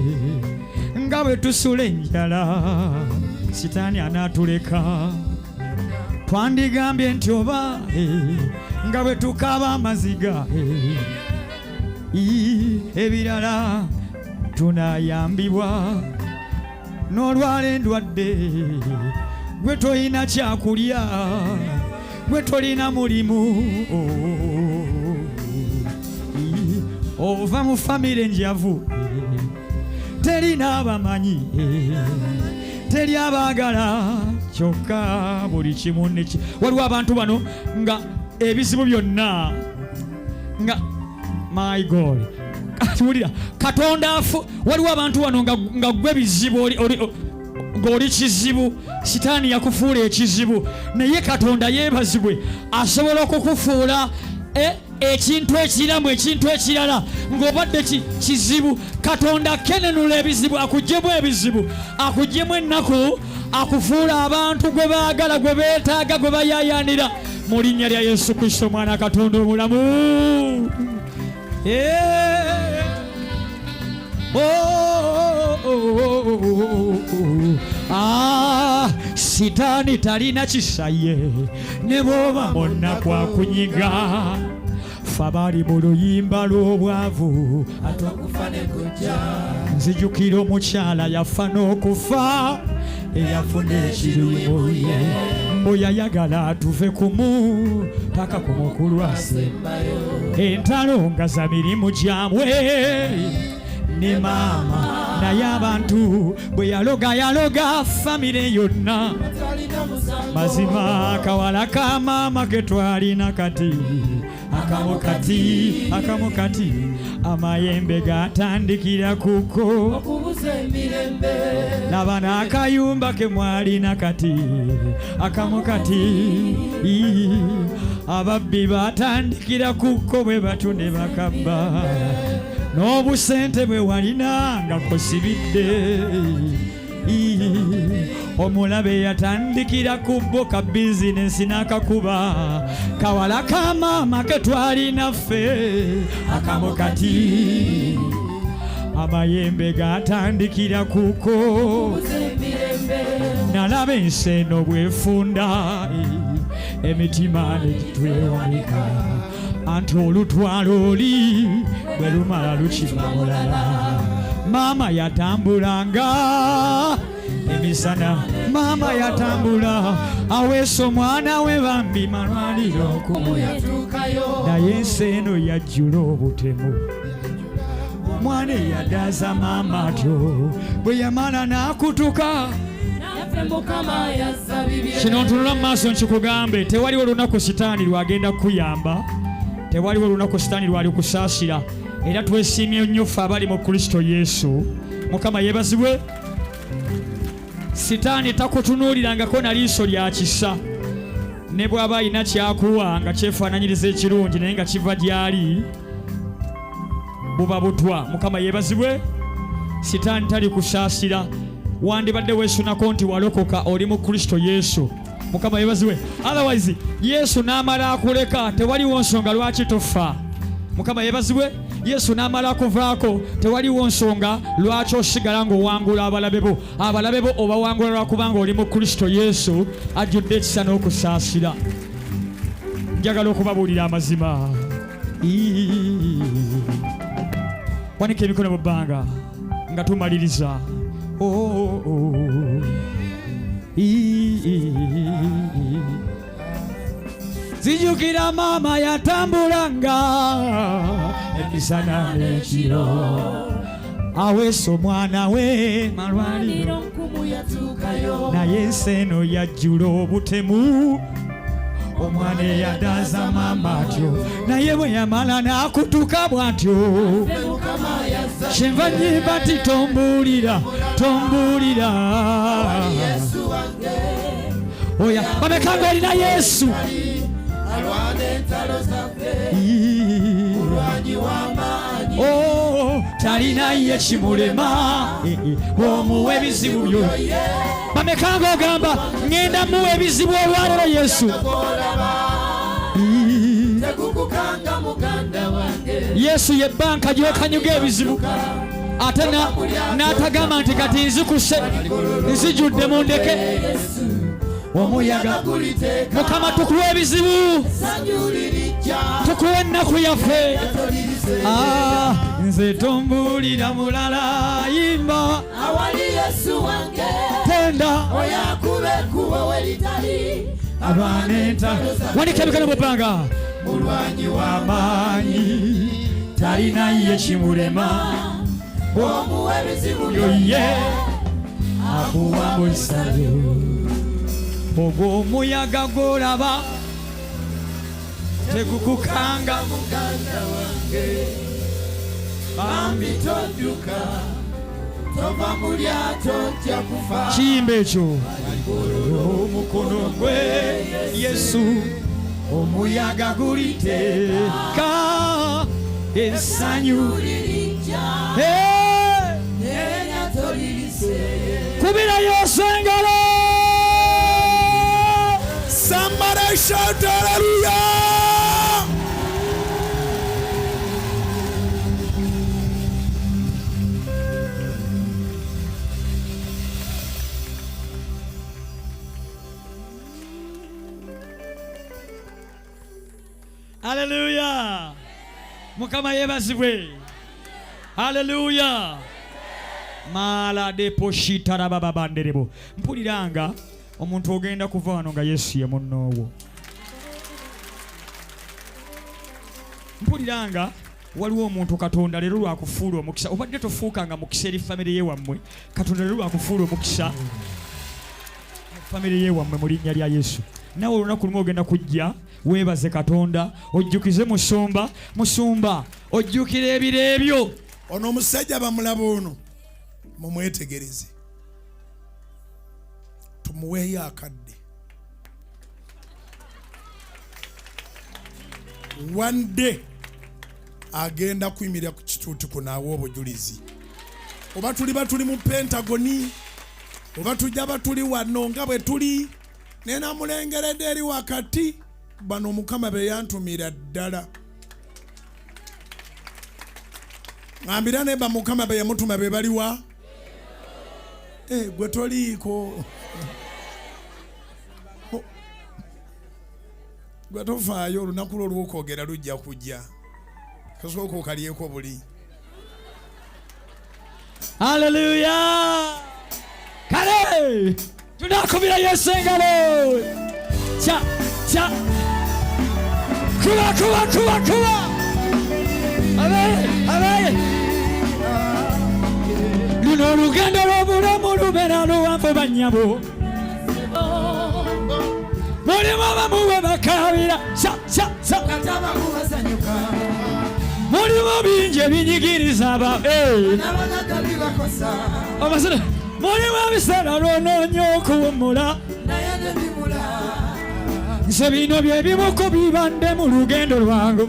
S1: nga bwe tusula enjala, sitaani anaatuleka. Twandigambye nti oba nga bwe tukaaba amaziga, ebirala tunayambibwa. N'olwala endwadde, gwe toyina kyakulya, gwe tolina mulimu, ova mu famire enjavu, terina abamanyi, teri abaagala, kyokka buli kimu neki. Waliwo abantu bano nga ebizibu byonna nga, my God, wulira Katonda afu. Waliwo abantu wano nga gwe bizibu, ng'oli kizibu, sitaani yakufuula ekizibu, naye Katonda yeebazibwe asobola okukufuula ekintu ekiramu, ekintu ekirala ng'obadde kizibu. Katonda kenenula ebizibu, akuggyemu ebizibu, akuggyemu ennaku, akufuula abantu gwe baagala, gwe beetaaga, gwe bayaayaanira, mu linnya lya Yesu Kristo omwana Katonda omulamu. Oh. Sitaani talina kisa ye ne bw'oba munnaku akunyiga. Ffe abali mu luyimba lw'obwavu
S3: ate okufa ne kujja.
S1: Nzijukira omukyala yafa n'okufa eyafuna ekiruyi mu ye, mbu yayagala tuve kumu paka ku mukulu asembayo. Entalo nga za mirimu gyabwe ne maama, naye abantu bwe yaloga yaloga famire yonna. Mazima akawala ka maama ke twalina kati akamu kati akamu kati amayembe gatandikira kuko
S3: okubuza emirembe.
S1: Laba n'akayumba ke mwalina kati akamu kati ababbi batandikira kuko bwe batyo ne bakabba n'obusente bwe walina nga kosibidde. Omulabe yatandikira ku bo ka bizinensi n'akakuba kawala ka maama ke twalina ffe akamu kati amayembe gatandikira kuko. Nalaba ensi eno bwefunda emitima ne gitwewanika anti olutwalo oli bwe lumala lukima mulala. Maama yatambulanga emisana, maama yatambula aweesa omwana we bambi malwaliro naye ensi eno yajjula obutemu. Omwana eyadaaza maama atyo bwe yamala n'akutuka. Kino ntunula mu maaso nkikugambe, tewaliwo lunaku sitaani lwagenda kukuyamba, tewaliwo lunaku sitaani lwali kusaasira. Era twesiimye nnyo ffe abali mu Kristo Yesu. Mukama yeebazibwe. Sitaani takutunuulirangako na liiso lya kisa, ne bw'aba alina kyakuwa nga kyefaananyiriza ekirungi naye nga kiva gy'ali buba butwa. Mukama yeebazibwe. Sitaani tali kusaasira. Wandibadde weesunako nti walokoka oli mu Kristo Yesu. Mukama yeebazibwe. Otherwise Yesu n'amala akuleka tewaliwo nsonga lwaki tofa. Mukama yeebazibwe. Yesu n'amala akuvaako tewaliwo nsonga lwaki osigala ng'owangula abalabe bo. Abalabe bo obawangula lwakubanga oli mu Kristo Yesu ajjudde ekisa n'okusaasira. Njagala okubabuulira amazima. Wanika emikono mu bbanga nga tumaliriza. Oh, oh. Zijukira maama yatambulanga emisana n'ekiro aweesa omwana we malwaliro, naye ensi eno yajjula obutemu. Omwana eyadaaza maama atyo naye bwe yamala n'akutuka bw'atyo. Kyenva nnyimba nti tombuulira, tombuulira. Oya bameka ng'olina Yesu. Oh, talina ye kimulema omuwa ebizibu byo. Bameka ng'ogamba ŋŋenda muwa ebizibu olwaleero Yesu. Yesu ye bbanka gy'okanyuga ebizibu ate n'atagamba nti kati nzikuse nzijudde mundeke omuyaga. Mukama tukuwa ebizibu, tukuwa ennaku yaffe. Nze tombuulira mulala yimba
S3: awali Yesu wange
S1: tenda
S3: oyakube kubo welitali
S1: alwanenta. Wanika emikono mu bbanga.
S3: Mulwanyi
S1: w'amaanyi talina ye kimulema
S3: omuwa ebizibu
S1: ye akuwa musabe. Ogwo omuyaga gw'olaba tegukukanga
S3: muganda wange. Bambi todduka tova mu lyato ojja kufa.
S1: Kiyimba ekyo omukono gwe Yesu omuyaga guliteeka essanyu kubira Yesu engalo.
S2: Somebody shout hallelujah.
S1: Haleluya, Mukama yeebazibwe. Haleluya. Maala deposhitarababa. Mpulira nga omuntu ogenda kuva wano nga Yesu ye munnoowo. Mpulira nga waliwo omuntu Katonda leero lwakufuula omukisa. Obadde tofuukanga mukisa eri famire ye wammwe, Katonda leero lwakufuula omukisa mu famire ye wammwe mu linnya lya Yesu. Nawe olunaku lumu ogenda kujja weebaze Katonda, ojjukize musumba, musumba ojjukira ebiro ebyo.
S2: Ono omusajja bamulaba ono, mumwetegereze, tumuweeyo akadde. One day agenda kuyimirira ku kituuti kuno awe obujulizi, oba tuliba tuli mu Pentagoni oba tujja batuli wano nga bwe tuli, naye namulengeredde eri wakati. Bano Mukama be yantumira ddala, ngambira naye bamukama be yamutuma be baliwa. Gwe toliiko, gwe tofaayo, olunaku lwo olw'okwogera lujja kujja, kasooka okalyeko buli.
S1: Haleluya. Kale tunakubira Yesu engalo. Kya kya kuba kuba kuba kuba. Abe abe, luno olugendo lw'obulamu lubeera luwanvu bannyabo, mulimu abamu we bakaabira. Kya kya kya, mulimu bingi ebinyigiriza aba amazina, mulimu ebiseera lwonoonya okuwummula. Nze bino bye bimu ku bibadde mu lugendo lwange,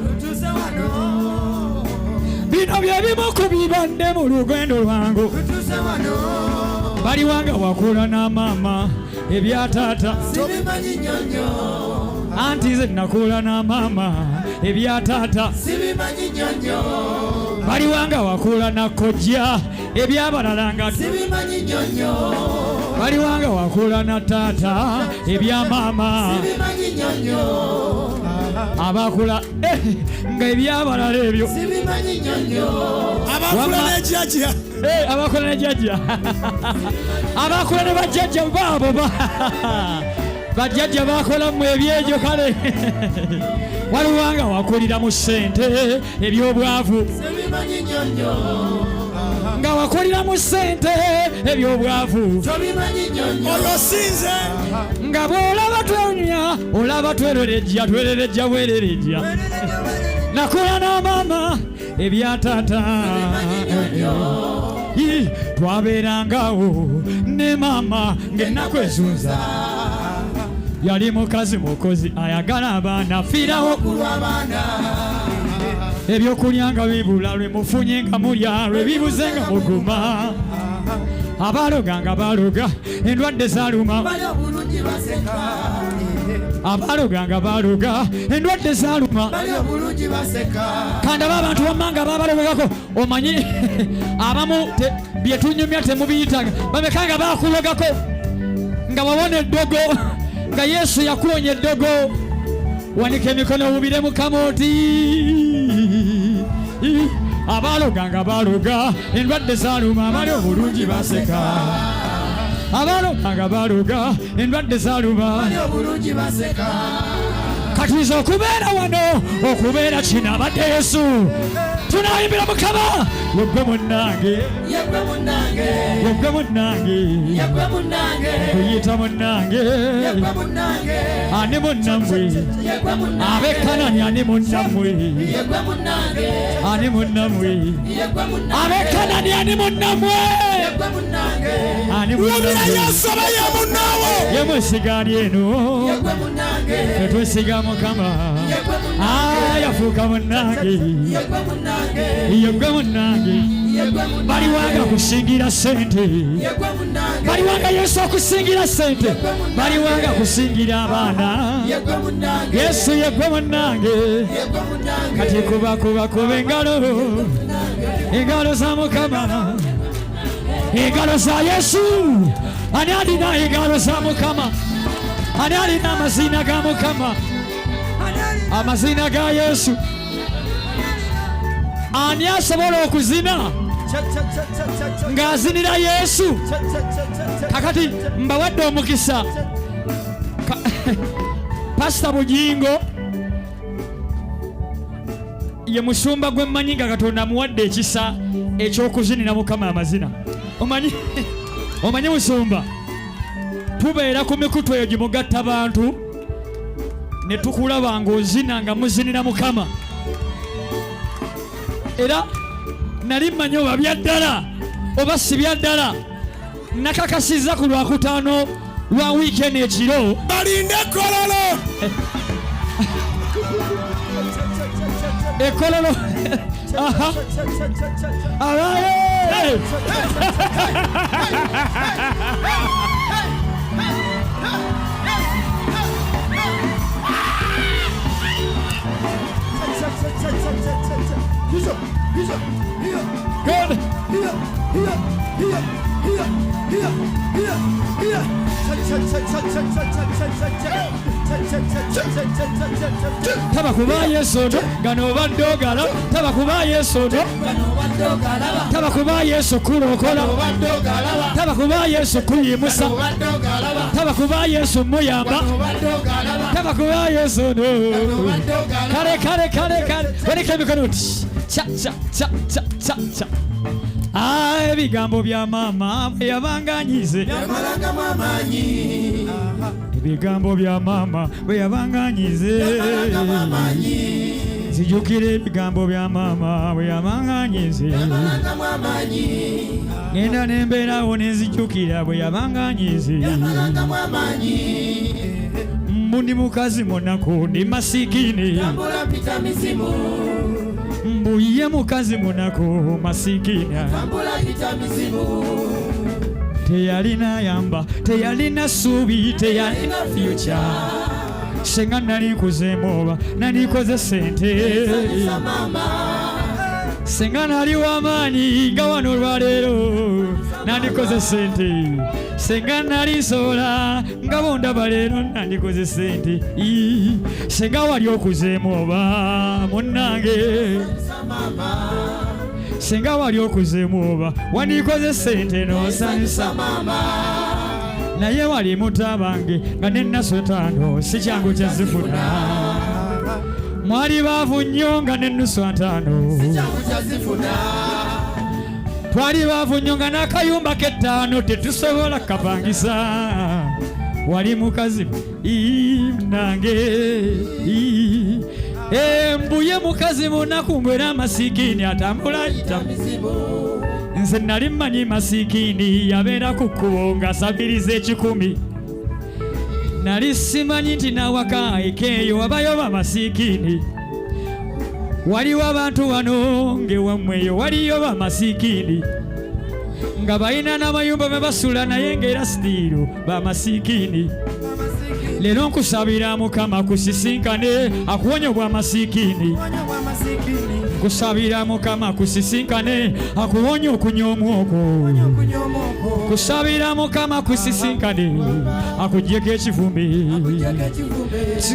S1: bino bye bimu ku bibadde mu lugendo lwange. Baliwanga wakula na maama ebya taata, anti nze nakula na maama ebya taata. Baliwanga wakula na kojja ebyabalala nga, baliwanga wakula na taata ebya maama, abakula nga ebyabalala ebyo.
S2: Abakula n'ejjajja.
S1: Abakola ne jjajja, abakola ne bajjajja baabo, bajjajja bakola mu ebyegyo. Kale waliwo nga wakulira mu ssente ebyobwavu, nga wakulira mu ssente ebyobwavu.
S2: Oyo sinze.
S1: Nga bw'olaba twenya, olaba twererejja, twererejja, bwererejja. Nakula na maama ebya taata. Twabeerangawo ne maama ng'ennaku ezunza. Yali mukazi mukozi ayagala abaana, fiirawo ebyokulya nga bibula, lwe mufunye nga mulya, lwe bibuze nga muguma. Abaloga nga baloga, endwadde zaluma. Abaloga nga baloga, endwadde zaluma. Kandaba abantu bamma nga babalogako. Omanyi abamu bye tunyumya temubiyitanga. Bameka nga bakulogako nga wawona eddogo, nga Yesu yakuwonya eddogo? Wanika emikono wubire Mukama oti abaloga nga baloga, endwadde zaluma, abali obulungi baseka. Abaloga nga baloga, endwadde zaluma. Katuiza okubeera wano, okubeera kino abadde Yesu. Tunayimbira Mukama. Yegwe munnange, yegwe munnange, kuyita munnange. Ani munnammwe ab'e Kanani? Ani munnammwe? Ani munnammwe ab'e Kanani? Ani munnammwe? Ani
S2: Wulira.
S1: munnammwe?
S2: Yesu aba ye munnaawo.
S1: Ye mwesiga ali eno, tetwesiga Mukama. Yafuuka munnange, yegwe munnange. Baliwanga kusingira sente, baliwanga Yesu okusingira sente, baliwanga kusingira abaana. Yesu yegwe munnange. Kati kuba kuba kuba engalo, engalo za Mukama, engalo za Yesu. Ani alina engalo za Mukama? Ani alina amazina ga Mukama? Amazina ga Yesu. Ani asobola okuzina ng'azinira Yesu? Kakati mbawadde omukisa. Pasita Bujingo ye musumba gwe mmanyi nga Katonda amuwadde ekisa eky'okuzinira Mukama amazina. Omanyi omanyi musumba, tubeera ku mikutu eyo gimugatta bantu ne tukulaba ng'ozina nga muzinira Mukama. Era nali mmanyi oba bya ddala oba si bya ddala. Nakakasizza ku Lwakutaano lwa wiiki eno ekiro.
S2: Balinde Kololo.
S1: Ekololo. Aha. Abaye. Good. Taba kuba Yesu no gano obadde ogala, taba kuba Yesu no, taba kuba Yesu kulokola, taba kuba Yesu kuyimusa, taba kuba Yesu muyamba, taba kuba Yesu no. Kale kale kale kale, weleka emikono ti cha cha cha cha cha cha. Ah, ebigambo bya maama bwe yabanga anyize, ebigambo bya maama bwe yabanga anyize, nzijukira ebigambo bya maama bwe yabanga anyize, ngenda nembeerawo nenzijukira bwe yabanga anyize. Mbu ndi mukazi munaku, ndi masikini, mbu ye mukazi munaku masikini, teyalina yamba, teyalina ssuubi, teyalina future. Senga nali nkuzeemu oba nandikoze sente, senga nali w'amaanyi nga wano olwaleero nandikoze sente, senga nali nsobola nga bondaba leero nandikoze sente. Ii, senga wali okuzeemu oba munnange, senga wali okuzeemu oba wandikoze sente n'osanyusa naye wali mutabange nga n'ennasu etaano si kyangu kyazifuna, mwali baavu nnyo nga n'ennusu ataano, twali baavu nnyo nga n'akayumba k'ettaano tetusobola kapangisa. Wali mukazi nange mbuye mukazi munaku mbwera masikini atambula ayita. Nze nali mmanyi masikini yabeera ku kkubo ng'asabiriza ekikumi, nali simanyi nti nawaka ekeeyo wabayo bamasikini. Waliwo abantu wano ng'ewammwe eyo waliyo bamasikini nga balina n'amayumba me basula, naye ng'era sitiiru bamasikini. Leero nkusabira Mukama kusisinkane akuwonya obwamasikini, nkusabira Mukama kusisinkane akuwonya okunywa okwo, kusabira Mukama kusisinkane akuggyeko ekivumbi,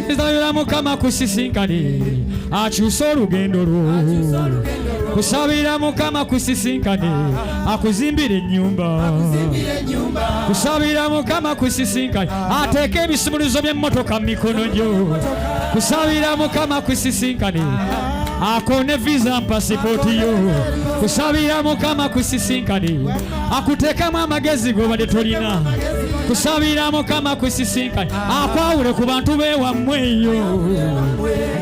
S1: kusabira Mukama kusisinkane akyuse olugendo lwo, kusabira Mukama kusisinkane akuzimbira ennyumba, kusabira Mukama kusisinkane ateeke ebisumuluzo by'emmotoka mu mikono gyo, kusabira Mukama kusisinkane akone visa pasipooti yo, kusabira Mukama kusisinkane akuteekamu amagezi g'obadde tolina, kusabira Mukama kusisinkane akwawule ku bantu beewammwe eyo.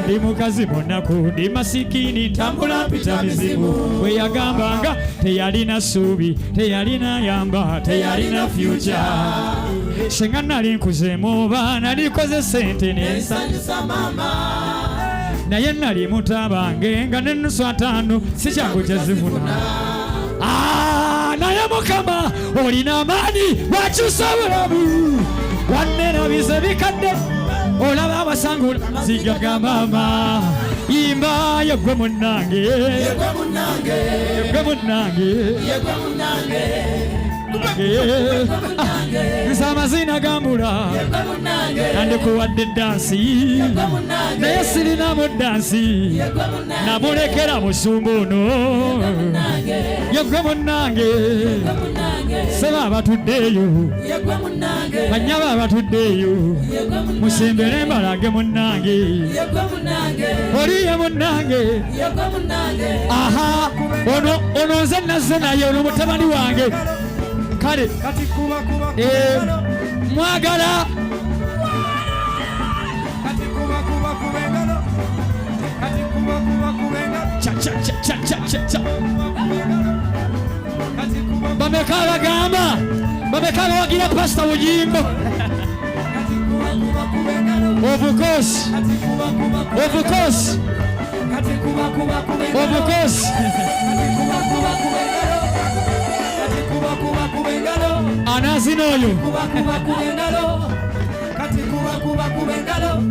S1: Ndi mukazi munaku, ndi masikini, ntambula mpita mizibu. Bwe yagambanga teyalina ssuubi, teyalina yamba, teyalina future. Senga nali nkuzeemu oba nalikoze sente nensanyusa naye nali mutabange nga n'ennusu ataano si kyangu kyezifuna. Ah, naye Mukama olina amaanyi, wakyusa obulamu, wannerabiza ebikadde, olaba abasangula zigaga maama. Yimba yegwe munnange, yegwe munnange. Nze amazina gambula nandikuwadde dansi naye sirinamu dansi namulekera musumba ono yegwe munnange seba abatuddeeyo banyaba abatuddeeyo musembere mbalage munnange oliye munnange aha ono ono nze nazze naye ono mutabani wange kale eh, mwagala bameka abagamba bameka abawagira pasita Bujingo of course of course of course anazina oyo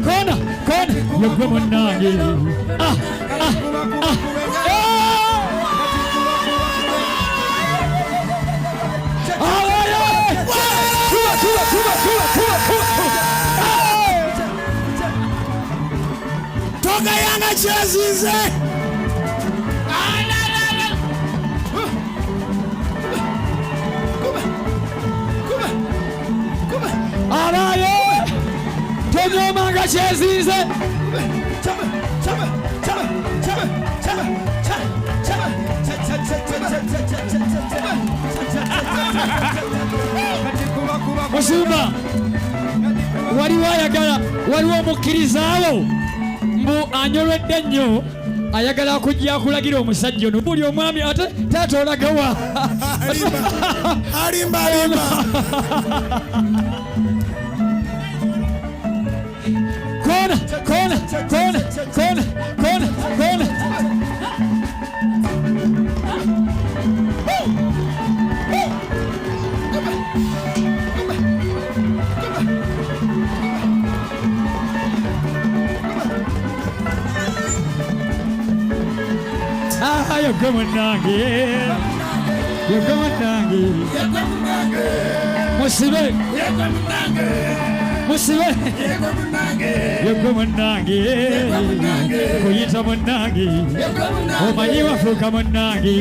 S1: kona kona yegwe munnange ah, ah, ah.
S2: Togayanga kyezinze
S1: abayo tonyomanga kyezinze musumba waliwo ayagala waliwo omukkirizaawo mbu anyolwedde nnyo ayagala kujja akulagira omusajja ono buli omwami ate taata olagawa
S2: alimba alimba
S1: kona kona kona kona kona kona Ah, yegwe munnange yegwe munnange musibe musibe yegwe munnange kuyita munnange omanyi wafuuka munnange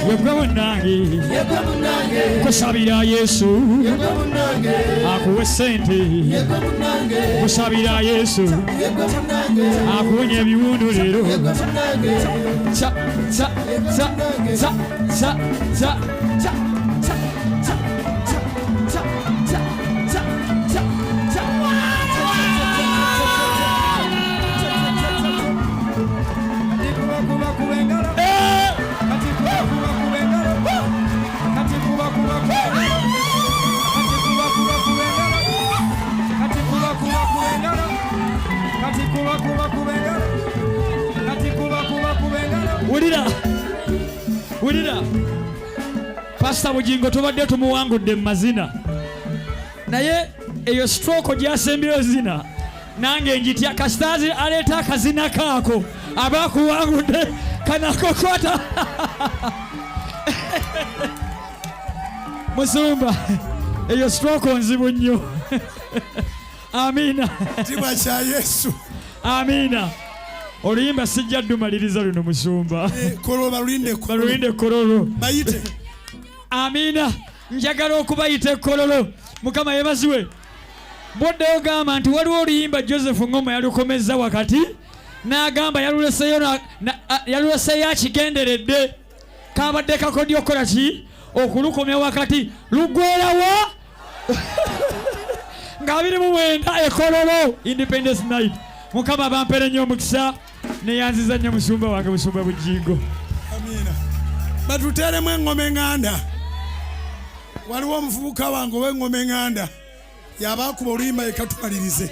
S1: yegwe munnange kusabira Yesu akuwe sente kusabira Yesu akuwonya ebiwundu leero cha cha cha cha cha cha cha cha cha cha cha cha cha cha Eh! Wulira wulira Pasita Bugingo tubadde tumuwangudde mu mazina naye eyo stroke gyasembyeyo zina nange njitya kasitazi aleeta akazina kaako aba akuwangudde kanakokwata musumba eyo stroke nzibu nnyo amiina
S2: Kitiibwa kya Yesu.
S1: Amiina. Oluyimba sijja dumaliriza luno musumba.
S2: Eh, kololo balulinde kololo.
S1: Balulinde kololo.
S2: Bayite.
S1: Amiina. Njagala okubayita ekololo. Mukama yebaziwe. Bwoddeyo gamba nti waliwo oluyimba Joseph Ngoma yalukomezza wakati n'agamba yaluleseyo yaluleseyo akigenderedde kabadde kakodyo okukola ki okulukomya wakati lugwerawa nga 29 ekololo independence night mukama bampere nnyo omukisa neyanziza nnyo musumba wange musumba Bujjingo.
S2: Amiina. Batuteeremu eŋŋoma eŋŋanda. Waliwo omuvubuka wange ow'eŋŋoma eŋŋanda yaba akuba oluyimba yekatumalirize.